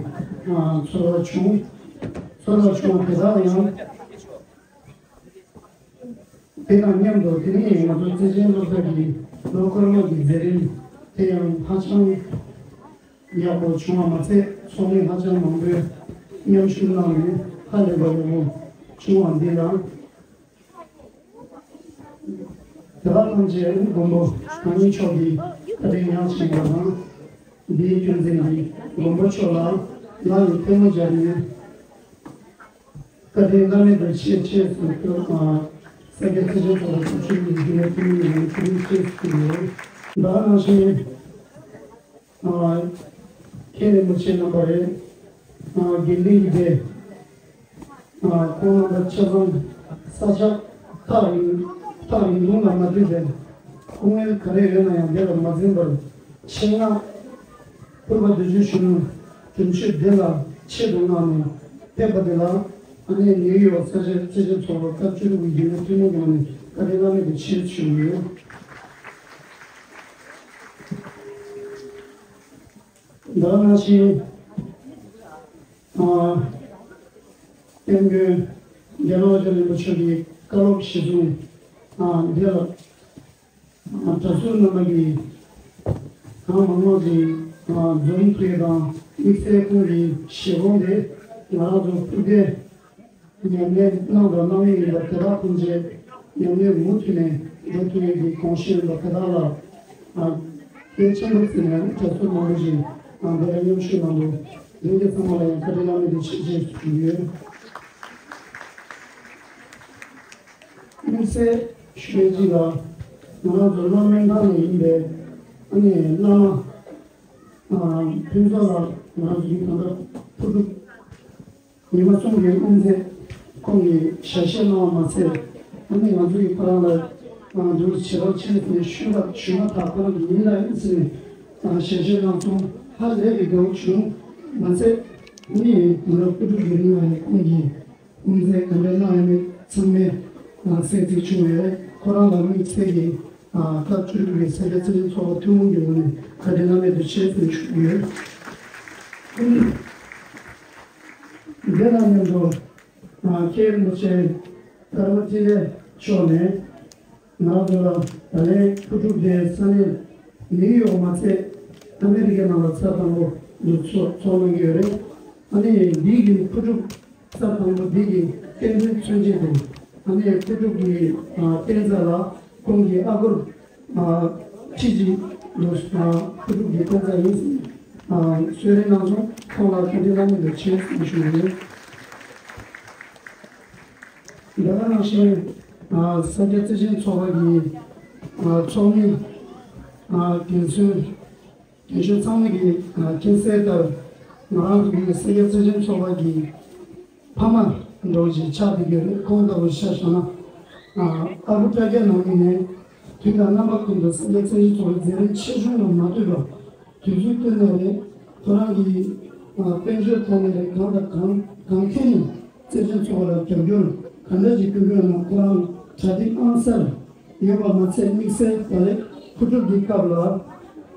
ཚོར་བ་བྱུང་། ཚོར་བ་བྱུང་བ་དེ་དག་ཡང་དེ་དང་མཉམ་དུ། དེ་ནས་ང་ཚོ་བརྩེ་ཆེན་སློབ་གྲྭ་གི་ལོ་སྐར་མ་གི་མཛད་རིམ་དེ་ཡང་ཧ་ཅང་ཡག་པོ་བྱུང་བ་མ་ཚད། ཚོགས་མི་ཧ་ཅང་མང་པོས་མཉམ་ཞུགས་གནང་ནས་ཧ་ལས་པ་ཡག་པོ་བྱུང་བ་འདི་ལ། དེ་དག་ཐམས་ཅད་མགོན་པོ་གང་ཉིད་མཆོག་གི་བཀའ་དྲིན་ཉག་གཅིག་པ་དང་། འདིའི་རྒྱུ་མཚན་གྱིས་མགོན་པོ་མཆོག་ལ་ལག་གི་ཐལ་མོ་སྦྱར་ནས། བཀའ་དྲིན་བླ་མེད་དུ་ཆེ་ཆེ་ཟེར་སྐྱོར་དང་། ས་སྐྱ་བརྩེ་ཆེན་ཚོགས་པ་ཚོགས་ཆུང་གི་རྒྱུན་ལས་འཐུས་མི་ཡོངས་ལ་བཀའ་དྲིན་ཆེ་ཟེར་གྱི་ཡོད། ད་ག་ནང་བཞིན། མཁན་རིན་པོ་ཆེ་རྣམ་པ་རེད། དགེ་འདུན་གྱི་སྡེ། ཁོང་རྣམ་པ་ཆ་ཚང་ས་ཆ་ཐག་རིང་ཐག་རིང་ཐུང་ལ་མ་ལྟོས་པའི་སྐུ་ངལ་ག་རེ་ཡོད་ན་ཡང་དེ་ལ་མ་འཛེམས་པར་ཆེད་མངགས་ཕུར་པ་རྡོ་རྗེ་གཞོན་ནུ་སྒྲུབ་མཆོད་འདི་ལ་ཆེད་དུ་མངགས་ནས་ཕེབས་པ་དེ་ལ། ཨ་ནེ་ནིའུ་ཡོག་ས་ཆའི་བརྩེ་ཆེན་ཚོགས་པ་སྐབས་བཅུ་དྲུག་གི་རྒྱུན་ལས་འཐུས་མི་ཡོངས་ནས་བཀའ་དྲིན་བླ་མེད་དུ་ཆེ་ཞུ་གི་ཡོད། ད་ག་ནང་བཞིན། ཨ། སྐྱབས་མགོན་རྒྱལ་བ་རབ་འབྱམས་རིན་པོ་ཆེ་གི་བཀའ་སློབ་གཞིར་བཟུང་། ཨ། འདི་ལ། ཨ། གྲྭ་ཟུར་རྣམ་པ་གིས་གང་མང་མང་ཞིག་ཨ། འཛོམས་ཐུབ་ཡས་དང་དམིགས་བསལ་ཁོང་གི་བཞེད་དགོངས་དེ་ང་རང་ཚོ་སྐུ་ཚེ་ཉམས་ལེན་གནང་དང་གནང་གི་ཡིན་པ་དེ་དག་ཐམས་ཅད་ཉམས་ལེན་མུ་མཐུད་ནས་འགྲོ་ཐུབ་ཡས་ཀྱི་དགོངས་བཞེད་ཡིན་པ་དེ་དག་ལ། ཨ། གལ་ཆེན་པོ་བརྩིས་ནས་གྲྭ་ཟུར་མང་པོ་ཞིག་ཨ། འདི་ལ་མཉམ་ཞུགས་གནང་འདུག་ལྷན་རྒྱས་ཚང་མ་ལ་ཡང་བཀའ་དྲིན་བླ་མེད་དུ་ཆེ་ཞུ་རྒྱུ་ཡོད། དམིགས་བསལ་ཞུ་ཡས་གཅིག་ལ། ང་རང་ཚོ་སློབ་སྨོན་ཁང་ནས་ཡིན་པའི་ཨ་ནི་བླ་མ་ཨ། ཕུན་ཚོགས་ལགས། ང་རང་ཚོ་གི་ད་ལྟ་ཕུར་སྒྲུབ་ཉི་མ་གསུམ་གྱི་དབུ་མཛད་ཁོང་གིས་ཞལ་བཞེས་གནང་བ་མ་ཚད། ཨ་ནི་ང་ཚོ་གི་ཁོ་རང་ལ་ང་ཚོ་ཞེ་དྲག་ཆེད་དུ་ཞུ་བ་ཞུ་བ་དག་ཁོ་རང་གི་ཡིན་ལ་ཡིན་ཟེར་ནས་ཞལ་བཞེས་གནང་སོང་། ཧ་ལས་པའི་དགའ་བོ་བྱུང་། མ་ཚད་ཨ་ནི་ང་རང་ཕུར་སྒྲུབ་ཀྱི་རིང་ལ་ཡང་ཁོང་གིས་དབུ་མཛད་ག་འདྲ་གནང་ཡོད་མེད་ཚང་མས་གསལ་གཟིགས་བྱུང་བས། ཁོ་རང་ལ་དམིགས་བསལ་གྱི་ ཨ་སྐབས་བཅུ་དྲུག་པའི་ས་སྐྱ་བརྩེ་ཆེན་ཚོགས་པ་ཐུན་མོང་གི་ངོས་ནས་བཀའ་དྲིན་བླ་མེད་དུ་ཆེ་ཞུ་གི་ཡོད། དེ་དང་མཉམ་དུ་ཨ་མཁན་རིན་པོ་ཆེ་ཀརྨ་འཕྲིན་ལས་མཆོག་ནས་ང་རང་ཚོ་ལ་ད་ལན་ཕུར་གྲུ་དེ་ས་གནས་ནིའུ་ཡོག་མ་ཚད་ཨ་མེ་རི་ཀའི་ནང་ལ་ཚར་དང་པོ་འདུ་ཚོགས་ཚོགས་གནང་གི་ཡོད་རེད། ཨ་ནི་འདི་གི་ཕུར་གྲུ་ས་དང་པོ་འདི་གི་རྟེན་འབྲེལ་མཚོན་བྱེད་དུ་ཨ་ནི་ཕུར་གྲུ་གི་ཨ་རྟེན་རྩ་ལ་ཁོང་གི་ཨ་སྒོར་ཨ་ཁྲི་གཅིག་ལོ་ཨ་ཕུར་གྲུ་གི་རྟེན་རྩ་ཡིན་ཟེར་ཨ་གསོལ་རས་གནང་སོང་། ཁོང་ལ་བཀའ་དྲིན་བླ་མེད་དུ་ཆེ་ཞུ་ཞུ་ཡིན། དེ་ག་ནང་བཞིན་ཨ་ས་སྐྱ་བརྩེ་ཆེན་ཚོགས་པ་གི་ཨ་ཚོགས་མི་ཨ་རྒན་གསོན་རྒན་གཞོན་ཚང་མ་གི་ཨ་མཁྱེན་གསལ་ལྟར་ང་རང་ཚོ་གི་ས་སྐྱ་བརྩེ་ཆེན་ཚོགས་པ་གི་ཕ་མ་འདྲ་བོ་ཞིག་ཆགས་བསྡད་ཡོད་རེད། ཁོང་ལྟ་བུ་ཆ་བཞག་ན་ཨ་ཨ་ཁུ་བཀྲ་རྒྱ་ནང་མི་ནས་དུས་དང་རྣམ་པ་ཀུན་ཏུ་ས་སྐྱ་བརྩེ་ཆེན་ཚོགས་པའི་མཛད་རིམ་ཆེ་ཆུང་ལ་མ་ལྟོས་པར་དུས་ཚོད་བཏོན་ནས་རེད། ཁོ་རང་གི་ཨ་དཔལ་འབྱོར་ཐོག་ནས་རེད། གང་དང་གང་གང་ཐད་ནས་བརྩེ་ཆེན་ཚོགས་པ་ལ་རྒྱབ་སྐྱོར་གང་འདྲ་ཞིག་སྐུལ་དགོས་ན་ཁོ་རང་གྲ་སྒྲིག་ཨང་གསར་ཡོད་པ་མ་ཚད་དམིགས་བསལ་ད་རེས་ཕུར་གྲུ་འདིའི་སྐབས་ལ་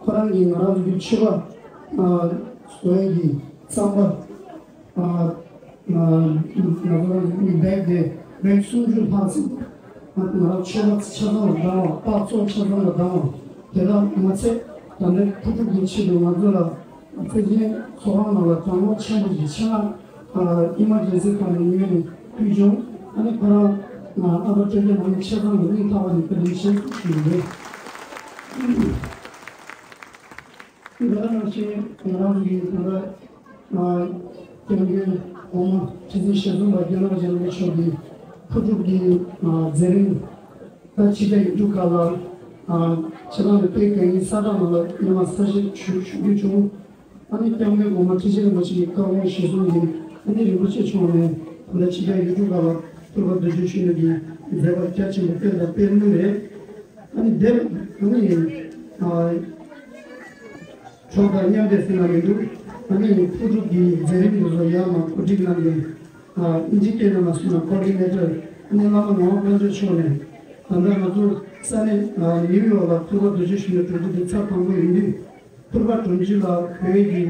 ཁོ་རང་གིས་ང་རང་ཚོ་གི་མཆོད་པ་ཨ་བཟོ་ཡས་ཀྱི་རྩམ་པ་ཨ་ང་ཚོ་རང་ཚོ་གི་བེག་དེ་བེག་སུམ་ཅུ་ལྷག་ཙམ་ང་རང་མཆོད་པ་ཆ་ཚང་ལ་བཏང་བ། པགས་ཚོགས་ཆ་ཚང་ལ་བཏང་བ། དེ་དག་མ་ཚད་ད་ལྟའི་ཕུར་གྲུ་འདིའི་ཆེད་དུ་ང་ཚོ་ལ་བརྩེ་ཆེན་ཚོགས་ཁང་ནང་ལ་དྲག་སྣང་ཆེན་པོ་ཞིག་ཆེད་མངགས་ཨ་ཨི་མར་ཇེན་སི་ཁང་ནས་ངོས་ནས་ཕུལ་བྱུང་། ཨ་ནི་ཁོ་རང་ཨ་ཨ་ཕ་སྤྲེལ་རྒྱལ་ནང་མི་ཆ་ཚང་གི་སྙིང་ཐག་པ་ནས་བཀའ་དྲིན་ཆེ་ཞུ་གི་ཡོད། དེ་ག་ནང་བཞིན་ང་རང་ཚོ་གི་ད་ལྟ་ཨ་སྐྱབས་མགོན་འོག་མ་ཁྲི་འཛིན་ཞེ་ཙོང་པ་རྒྱལ་བ་རིན་པོ་ཆེ་མཆོག་གི་ཕུར་གྲུ་གི་ཨ་མཛད་རིམ་ད་ཕྱི་རྒྱལ་ཡུལ་གྲུ་ཁག་ལ་ཨ་ཕྱི་ནང་དུ་སྤེལ་དཀའ་ངལ་ས་ཁྲ་ནང་ལ་ཉི་མ་གསལ་བཤད་ཞུ་ཞུ་རྒྱུ་བྱུང་། ཨ་ནི་སྐྱབས་མགོན་གོང་མ་ཁྲི་ཆེན་རིན་པོ་ཆེ་གི་བཀའ་དགོངས་གཞིར་བཟུང་གིས་ཨ་ནི་རིན་པོ་ཆེ་མཆོག་ནས་ད་ལྟ་ཕྱི་རྒྱལ་ཡུལ་གྲུ་ཁག་ལ་ཕུར་པ་རྡོ་རྗེ་གཞོན་ནུ་གི་མཛད་པ་རྒྱ་ཆེན་པོ་སྤེལ་དང་སྤེལ་མུས་རེད། ཨ་ནི་འདིར་ཨ་ནི་ཨ་གྲོགས་དང་མཉམ་འབྲེལ་ཟེར་ན་མི་འདུག་ཨ་ནི་ཕུར་གྲུ་གི་མཛད་རིམ་དེ་ཚོ་ཡར་མར་གོ་སྒྲིག་གནང་མཁན་ཨ་ཨིན་ཇི་སྐད་ནང་ལ་གསུངས་ན་ཀོ་ཌི་ནེ་ཊར་ཨ་ནི་བླ་མ་ངག་དབང་དཀོན་མཆོག་མཆོག་ནས་ད་ལྟ་ང་ཚོ་ས་གནས་ཨ་ནིའུ་ཡོག་ལ་ཕུར་པ་རྡོ་རྗེ་གཞོན་ནུ་གྲོས་བསྡུར་དེ་ཚར་དང་པོ་ཡིན་དུས། ཕུར་པ་སྒྲོམ་གཞི་ལ་བོད་ཀྱི་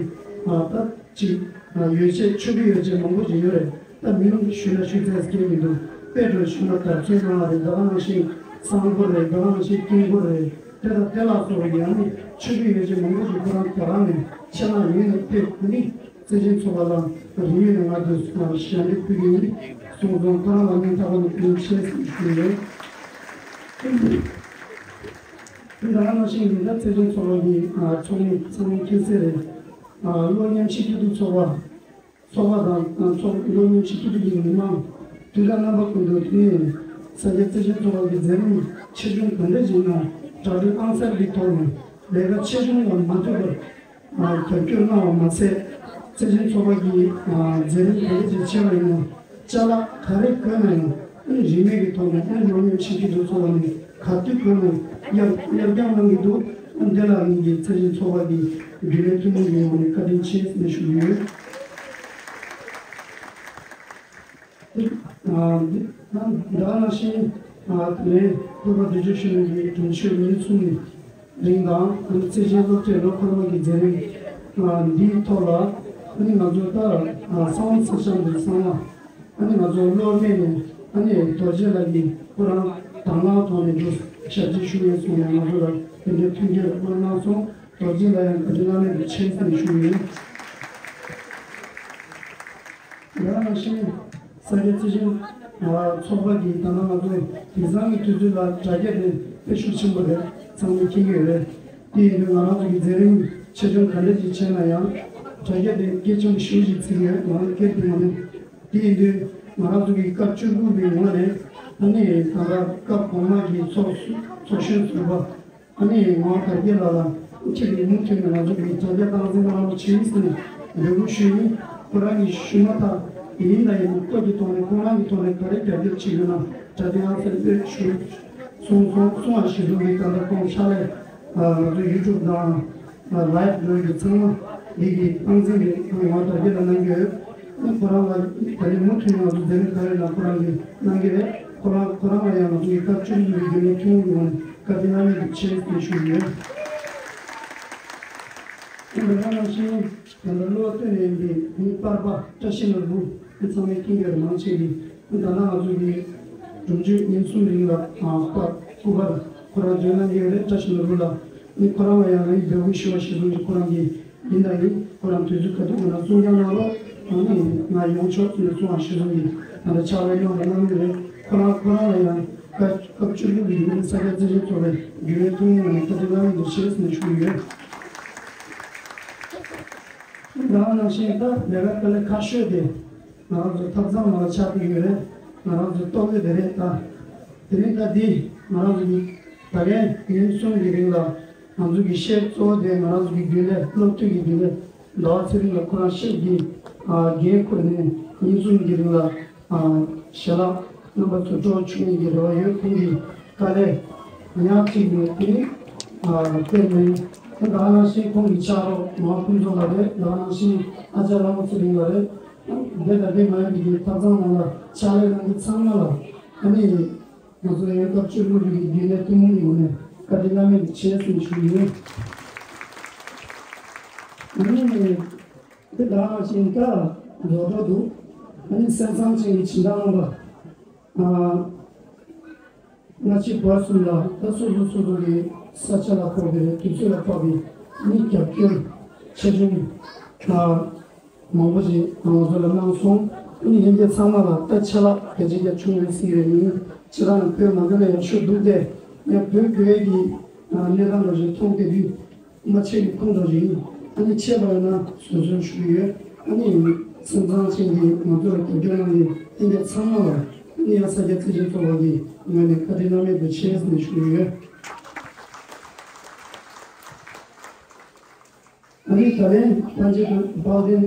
ཨ་ད་ཅིག་ཨ་ཡོ་བྱད་མཆོད་ཀྱི་ཡོ་བྱད་མང་པོ་ཅིག་ཡོད་རེད། ད་མིང་ཞུས་ན་ཞུ་ཚད་སྐྱེལ་མི་འདུག་དཔེ་འདྲ་ཞུས་ན་དར་ཚོན་གནང་བ་རེད། ད་ག་ནང་བཞིན་གསང་སྒོ་རེད། ད་ག་ནང་བཞིན་དཀྱིལ་འཁོར་རེད། དེ་དང་དེ་ལ་སོགས་པའི་ཡང་ནི་མཆོད་ཀྱི་ཡོ་བྱད་མང་པོ་ཅིག་ཁོ་རང་རྒྱ་གར་ནས་ཆེད་མངགས་ཡོང་ནས་ཕེབས་ནི་བརྩེ་ཆེན་ཚོགས་པ་ལ་རིམ་ཡོད་ནས་ང་ཚོས་ཞལ་འདེབས་ཕུལ་གྱི་ཡིན་གསུངས་སོང་། ཁོ་རང་ལ་སྙིང་ཐག་པ་ནས་བཀའ་དྲིན་ཆེ་ཞུ་གི་ཡོད། དེ་ནང་བཞིན་ཡིན་ན་བརྩེ་ཆེན་ཚོགས་པ་གི་ཚོགས་མི་ཚང་མ་མཁྱེན་གསལ་རེད། གློག་བརྙན་ཕྱི་སྐྱིད་སྡུག་ཚོགས་པ་ཚོགས་པ་དང་ཚོགས་གློག་བརྙན་ཕྱི་སྐྱིད་སྡུག་གི་མི་མང་དུས་དང་རྣམ་པ་ཀུན་ཏུ་དེ་ནས་ས་སྐྱ་བརྩེ་ཆེན་ཚོགས་པ་གི་མཛད་རིམ་ཆེ་ཆུང་ག་འདྲ་ཞིག་ནང་གྲ་སྒྲིག་ཨང་གསར་གྱི་ཐོག་ནས་ལས་ཀ་ཆེ་ཆུང་ལ་མ་ལྟོས་པར་རྒྱབ་སྐྱོར་གནང་བ་མ་ཚད་བརྩེ་ཆེན་ཚོགས་པ་གི་མཛད་རིམ་ག་འདྲ་ཞིག་ཆེ་བ་ཡིན་ན། ཅ་ལག་ག་རེ་དགོས་ན་ཡང་ཨ་ནི་རིན་མེད་ཀྱི་ཐོག་ནས་ཨ་ནི་གློག་བརྙན་ཕྱི་སྐྱིད་སྡུག་ཚོགས་པ་ནས་ག་དུས་དགོས་ན་ཡང་གཡར་གཡར་རྐྱང་གནང་གི་འདུག་ཨ་ནི་དེ་ལ་ངེད་ཀྱི་བརྩེ་ཆེན་ཚོགས་པ་གི་རྒྱུན་ལས་ཐུན་མོང་གི་ངོས་ནས་བཀའ་དྲིན་ཆེ་ཞེས་ཞུ་གི་ཡོད། ཨ་འདི་ཨ་འདི་ག་ནང་བཞིན་ཨ་དེ་ནས་ཕུར་པ་བདུན་ཅུ་ཞེ་ལྔ་གི་དྲུང་ཆོས་ཉིན་གསུམ་ནས། རིང་དང་བརྩེ་ཆེན་སློབ་གྲྭའི་ལོ་འཁོར་མོ་གི་མཛད་རིམ་ཨ་འདིའི་ཐོག་ལ་ཨ་ནི་ང་ཚོ་ད་ཨ་གསང་བ་ཚེ་ཤང་གི་གསང་བ་ཨ་ནི་ང་ཚོ་གློག་བརྙན་ནས་ཨ་ནི་རྡོ་རྗེ་ལགས་ཀྱིས་ཁོ་རང་དང་བླངས་ཐོག་ནས་འདུག་ཞབས་ཕྱི་ཞུ་ཡས་སོང་ནས་ང་ཚོ་ལ་དེ་འདྲའི་མཐུན་རྐྱེན་དབུལ་གནང་སོང་། རྡོ་རྗེ་ལ་ཡང་བཀའ་དྲིན་བླ་མེད་དུ་ཆེ་ཞེས་ཞུ་ཡིན། ཡང་ནང་བཞིན་ས་སྐྱ་བརྩེ་ཆེན་ཚོགས་པ་གིས་ད་ནང་ང་ཚོ་དེང་སང་གི་དུས་ཚོད་ལ་དྲ་རྒྱ་དེ་དཔེ་ཤུགས་ཆེན་པོ་རེད། ཚང་མས་མཁྱེན་གྱི་ཡོད་རེད། དེ་ཡིན་དུས་ང་རང་ཚོ་གི་མཛད་རིམ་ཆེ་ཆུང་ག་འདྲ་ཞིག་བྱས་ན་ཡང་དྲ་རྒྱ་དེ་གལ་ཆེན་པོ་ཞེ་པོ་ཞིག་བརྩི་གི་ཡོད། ང་རང་སྒེར་དུ་ཡིན་ནའི། དེ་ཡིན་དུས་ང་རང་ཚོ་གི་སྐབས་བཅུ་དགུ་པའི་ངོས་ནས་ཨ་ནི་ད་ལྟ་སྐབས་གོང་མ་གི་ཚོགས་ཚོགས་གཞོན་ཟུར་པ། ཨ་ནི་ངག་དབང་དར་རྒྱས་ལགས་ལ་ཁྱེད་ཀྱིས་མུ་མཐུད་ནས་ང་ཚོ་གི་དྲ་རྒྱ་སྟངས་འཛིན་གནང་རོགས་བྱེད་ཟེར་ནས་འབོད་སྐུལ་ཞུས་ཡིན། ཁོ་རང་གིས་ཞུས་མ་ཐག་ཡིན་ད་ཡིན་སྐོར་གྱི་ཐོག་ནས་ཁོང་རང་གི་ཐོག་ནས་ག་རེ་རྒྱབ་སྐྱོར་བྱེད་དགོས་ན་དྲ་རྒྱ་ཨང་གསར་སྤེལ་ཞུ་གསུངས་སོང་། གསུངས་པ་གཞིར་བཟུང་གིས་ད་ལྟ་ཁོང་ཕྱག་ལས་ང་ཚོ་ཡུ་ཊུབ་དང་ལའེབ་འགྲོ་གི་ཚང་མ་འདི་གི་སྟངས་འཛིན་གྱི་ངག་དབང་དར་རྒྱས་ལ་གནང་གི་ཡོད། ཁོ་རང་ལ་ད་རེས་མུ་མཐུད་ནས་ང་ཚོ་མཛད་རིམ་ག་རེ་ལ་ཁོ་རང་གིས་གནང་གི་རེད། ཁོ་རང་ཁོ་རང་ལ་ཡང་ང་ཚོ་གི་སྐབས་བཅུ་གཉིས་པའི་རྒྱུན་ལས་ཐུན་མོང་གི་ངོས་ནས། བཀའ་དྲིན་བླ་མེད་དུ་ཆེ་ཞེས་ཞུ་ཡོད། ཨ་ནི་དེ་ནང་བཞིན་ད་ལྟ་གླུ་བ་བཏོན་ནས་ཡིན་པའི་མི་པར་པ་བཀྲ་ཤིས་ནོར་བུ། མི་ཚང་མས་མཁྱེན་གྱི་རེད་མང་ཆེ་གིས། ཨ་ནི་ད་ལྟ་ང་ཚོ་གི་སྒྲུབ་མཆོད་ཉིན་གསུམ་རིང་ལ་ཨ་པར་སྐུ་པར་ཁོ་རང་འདོན་གནང་གི་ཡོད་རེད། བཀྲ་ཤིས་ནོར་བུ་ལགས། ཨ་ནི་ཁོ་རང་ལ་ཡང་ངའི་འབོད་སྐུལ་ཞུ་བ་གཞིར་བཟུང་གིས་ཁོ་རང་གིས་ཡིན་དང་ཡིན། ཁོ་རང་དུས་ཚོད་ག་དུས་ང་རང་གསུང་རྐྱང་གནང་རོགས། ཨ་ནི་ང་ཡོང་ཆོག་ཟེར་ནས་གསུང་བ་གཞིར་བཟུང་གིས་ད་ལྟ་ཕྱག་ལས་གནང་དང་གནང་གི་རེད། ཁོ་རང་ཁོ་རང་ལ་ཡང་སྐབས་སྐབས་བཅུ་དྲུག་གི་ཡུལ་ས་སྐྱ་བརྩེ་ཆེན་ཚོགས་པའི་རྒྱུན་ལས་ཐུན་མོང་ནས་བཀའ་དྲིན་བླ་མེད་དུ་ཆེ་ཟེར་ནས་ཞུ་གི་ཡོད། ད་ག་ནང་བཞིན་ད་ལས་ཀ་དཀའ་ལས་ཁག་ཤོས་དེ་ང་རང་ཚོ་ཐབ་ཚང་ནང་ལ་ཆགས་ཀྱི་ཡོད་རེད། ང་རང་ཚོའི་ལྟོ་གོས་དེ་རེད། ད་དེ་རིང་ད་འདི་ང་རང་ཚོ་གི་ད་གིན་ཉིན་གསུམ་གྱི་རིང་ལ་ང་ཚོ་གི་ཤེལ་གཙོ་བོ་དེ་ང་རང་ཚོ་གི་རྒྱུན་ལས་སློབ་དུས་ཀྱི་རྒྱུན་ལས་ཟླ་བ་ཚེ་རིང་ལགས་ཁོ་རང་ཤེལ་གྱི་ཨ་འགན་ཁུར་ནས་ཉིན་གསུམ་གྱི་རིང་ལ་ཨ་ཞལ་ལག་རྣམ་པ་ཚོ་སྤྲོ་བྱུང་ཡིན་གྱི་རེ་བ་ཡོད། ཁོང་གི་དཀའ་ལས་ཉག་གཅིག་མེད་དེ་ཨ་དཔེ་མེད། ད་ག་ནང་བཞིན་ཁོང་གི་ཕྱག་རོགས་མ་ཕུན་ཚོགས་ལགས་རེད། ད་ག་ནང་བཞིན་ཨ་ཅག་ལྷ་མོ་ཚེ་རིང་ལགས་རེད། འདི་ལ་འདི་མ་ཡིན་པའི་ཐབ་ཚང་ནང་ལ་ཕྱག་ལས་གནང་མཁན་ཚང་མ་ལ་ཨ་ནི། ང་ཚོ་ཡང་སྐབས་བཅུ་དྲུག་གི་རྒྱུན་ལས་ཐུན་མོང་ངོས་ནས་བཀའ་དྲིན་བླ་མེད་དུ་ཆེ་ཟེར་ཞུ་ཡོད། ཨ་ནི་དེ་དག་ཅིག་ད་རྡོག་རྡོག་འདུག་ཨ་ནི་སེམས་བཟང་ཅན་གྱི་བྱིན་བདག་རྣམ་པ། ཨ་སྔ་ཕྱི་བར་གསུམ་ལ་ད་སོ་སོ་སོ་སོ་གི་ས་ཆ་ལ་ཕོག་པའི་དུས་ཚོད་ལ་ཕོག་པའི་ཨ་ནི་རྒྱབ་སྐྱོར་ཆེ་ཆུང་ཨ། མང་པོ་ཞིག་ང་ཚོ་ལ་གནང་སོང་། ཨ་ནི་ཡིན་གྱི་ཚང་མ་ལ་ད་ཆད་ལྷག་གལ་ཆེ་རྒྱ་ཆུང་ཡོད་སྲིད་རེད། ཡིན་ཕྱི་རང་བོད་མ་འདི་ན་ཡག་ཤོས་འདུག་སྟེ། ཡང་བོད་བོད་ཀྱི་གནས་སྟངས་ལ་ཞིག་མཐོང་བསྡད་དུས་མ་ཆད་ཀྱི་ཁོང་ཚོ་ཞིག་ཡིན། ཨ་ནི་ཆད་པ་ཡོད་ན་བཟོད་གསོལ་ཞུ་གི་ཡོད། ཨ་ནི་སེམས་བཟང་ཅན་གྱི་ང་ཚོ་ལ་རྒྱབ་སྐྱོར་གནང་ཡིན་ཡིན་གྱི་ཚང་མ་ལ་ཨ་ནི་ཡང་ས་སྐྱ་བརྩེ་ཆེན་ཚོགས་པ་གི་ངོས་ནས་བཀའ་དྲིན་བླ་མེད་དུ་ཆེ་ཟེར་ནས་ཞུ་གི་ཡོད། ཨ་ནི་ད་ལན་ཐམས་ཅད་དཔལ་ལྡན་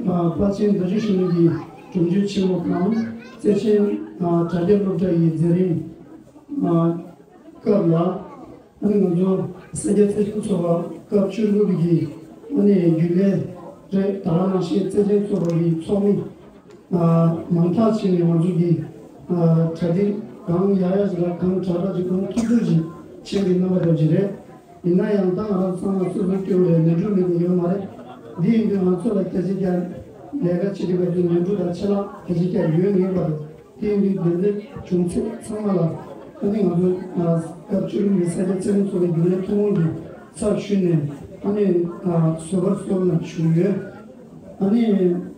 དཔལ་ཆེན་རྡོ་རྗེ་ཞང་གི་གྲུབ་མཆོད་ཆེན་མོ་དང་བརྩེ་ཆེན་དྲ་རྒྱ་སློབ་གྲྭ་ཡི་མཛད་རིམ་སྐབས་ལ། ཨ་ནི་ང་ཚོ་ས་སྐྱ་བརྩེ་ཆེན་ཚོགས་པ་སྐབས་བཅུ་དགུ་པའི་གི་ཨ་ནི་རྒྱུན་ལས་རེད། ད་ག་ནང་བཞིན་བརྩེ་ཆེན་ཚོགས་པ་གི་ཚོགས་མི་མང་དག་ཅིག་ནས་ང་ཚོ་གི་གྲ་སྒྲིག་གང་ཡག་ཡག་ཅིག་དང་གང་དྲག་དྲག་ཅིག་གང་ཐུབ་ཐུབ་ཅིག་བྱེད་པའི་རྣམ་པ་འདྲ་ཅིག་རེད། ཡིན་ན་ཡང་ད་ང་རང་ཚང་མ་སོ་སོ་སྐྱོ་བོ་རེད། ནོར་འཁྲུལ་མེད་པ་ཡོད་མ་རེད། འདི་ཡིན་དུས་ང་ཚོ་ལ་སྐད་ཆ་རྒྱག་ལས་ཀ་བྱེད་དུས་སྐབས་སུ་ནོར་འཁྲུལ་དང་ཆད་ལྷག་སྐད་ཆ་རྒྱག་ཡོད་ངེས་པ་རེད། དེ་ཡིན་དུས་དེ་འདྲའི་བྱུང་ཚེ་ཚང་མ་ལ་ཨ་ནི་ང་ཚོ་སྐབས་བཅུ་དྲུག་པའི་ས་སྐྱ་བརྩེ་ཆེན་ཚོགས་པའི་རྒྱུན་ལས་ཐུན་མོང་གི་ཚབ་ཞུས་ནས་ཨ་ནི་བཟོད་པར་གསོལ་ལ་ཞུ་ཡོད། ཨ་ནི།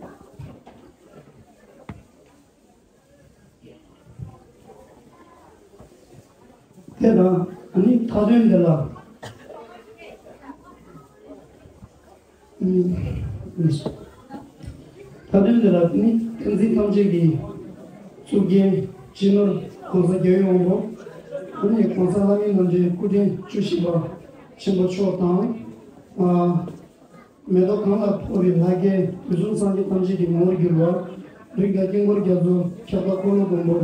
དེ་དང་ཨ་ནི་མཐའ་དོན་འདི་ལ། ཨུམ། མཐའ་དོན་འདི་ལ་ནི་བསྟན་འཛིན་ཐམས་ཅད་ཀྱི་གཙུག་རྒྱན་སྤྱི་ནོར་༸གོང་ས་༸རྒྱལ་བའི་དབང་པོ་ཨ་ནི་༸གོང་ས་ལྷ་མིའི་རྣམ་འདྲེན་སྐུ་ཕྲེང་བཅུ་བཞི་པ་ཆེན་པོ་མཆོག་དང་། ཨ། མེ་ཏོག་གང་ལ་ཕོག་པའི་ལྷ་སྐལ་དུས་གསུམ་སངས་རྒྱས་ཐམས་ཅད་ཀྱི་ངོ་བོར་གྱུར་པ། རིགས་དང་དཀྱིལ་འཁོར་རྒྱ་མཚོ་ཁྱབ་བདག་འཁོར་ལོ་སྒམ་པོ།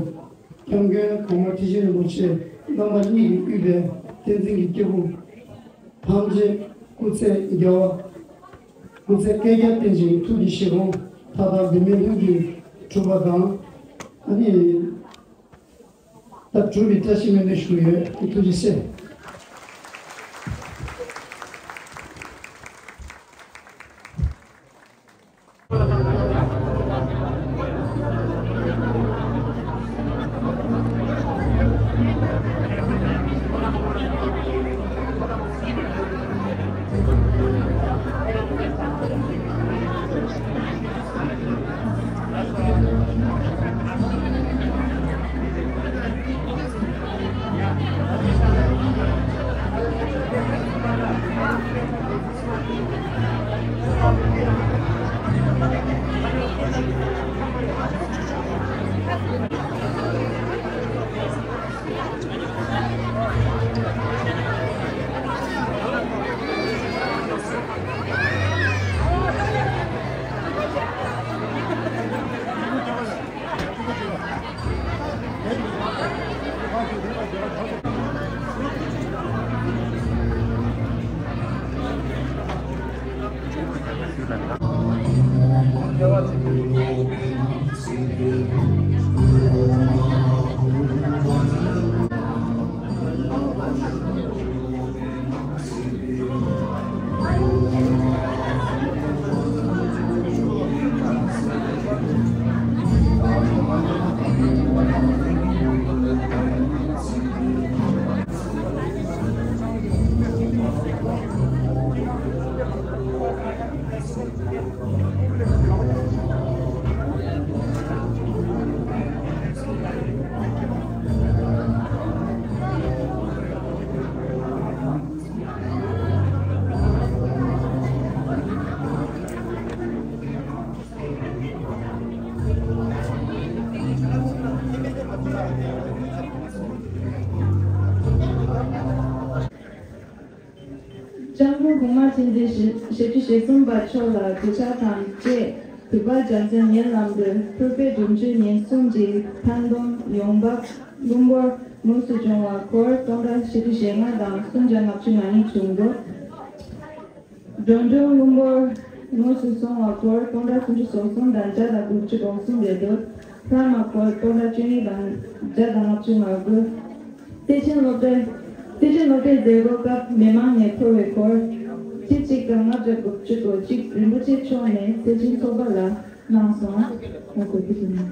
སྐྱབས་མགོན་གོང་མ་ཁྲི་ཆེན་རིན་པོ་ཆེ་རྣམ་པ་གཉིས་ཀྱིས་དབུས་པའི་བསྟན་འཛིན་གྱི་སྐྱེས་བུ་ཐམས་ཅད་སྐུ་ཚེ་རྒྱལ་བ། སྐུ་ཚེ་བསྐལ་བརྒྱར་བརྟན་ཅིང་ཐུགས་ཀྱི་བཞེད་དགོངས་མཐའ་དག་འབད་མེད་ལྷུན་གྱིས་གྲུབ་པ་དང་། ཨ་ནི། ད་གྲུབ་པའི་བཀྲ་ཤིས་སྨོན་འདུན་ཞུ་ཡོད། ཐུགས་རྗེ་ཆེ། སྐྱབས་མགོན་གོང་མ་མཁྱེན་བརྩེ་ཞེ་བཞི་ཅུ་ཞེ་གསུམ་པ་མཆོག་ལ་གུས་ཕྱག་དང་བཅས། དུས་འཁོར་རྒྱལ་མཚན་ཉེ་ལམ་དུ་ཕུར་པའི་སྒྲུབ་མཆོད་ཉིན་གསུམ་གྱི་མཐའ་སྡོམ་ཡོངས་འབབ་སྔོན་འགོར་དངོས་སུ་བྱུང་བ་འཁོར་སྟོང་ཕྲག་ཞེ་དྲུག་ཞེ་ལྔ་དང་སུམ་བརྒྱ་ལྔ་བཅུ་ང་གཉིས་བྱུང་འདུག་འགྲོ་གྲོན་སྔོན་འགོར་དངོས་སུ་སོང་བ་འཁོར་སྟོང་ཕྲག་སུམ་ཅུ་སོ་གསུམ་དང་བརྒྱ་དང་དགུ་བཅུ་གོ་གསུམ་རེད་འདུག་ལྷག་མ་འཁོར་སྟོང་ཕྲག་བཅུ་གཉིས་དང་བརྒྱ་དང་ལྔ་བཅུ་ང་དགུ། བརྩེ་ཆེན་སློབ་གྲྭའི་བརྩེ་ཆེན་སློབ་གྲྭའི་མཛད་སྒོ་སྐབས་མི་མང་ནས་འཁོར་བའི་འཁོར་ཁྲི་གཅིག་དང་ལྔ་བརྒྱ་དགུ་བཅུ་གོ་གཅིག་རིན་པོ་ཆེ་མཆོག་ནས་བརྩེ་ཆེན་ཚོགས་པ་ལ་གནང་སོང་། ང་ཚོ་ཁྲི་གཅིག་ནས།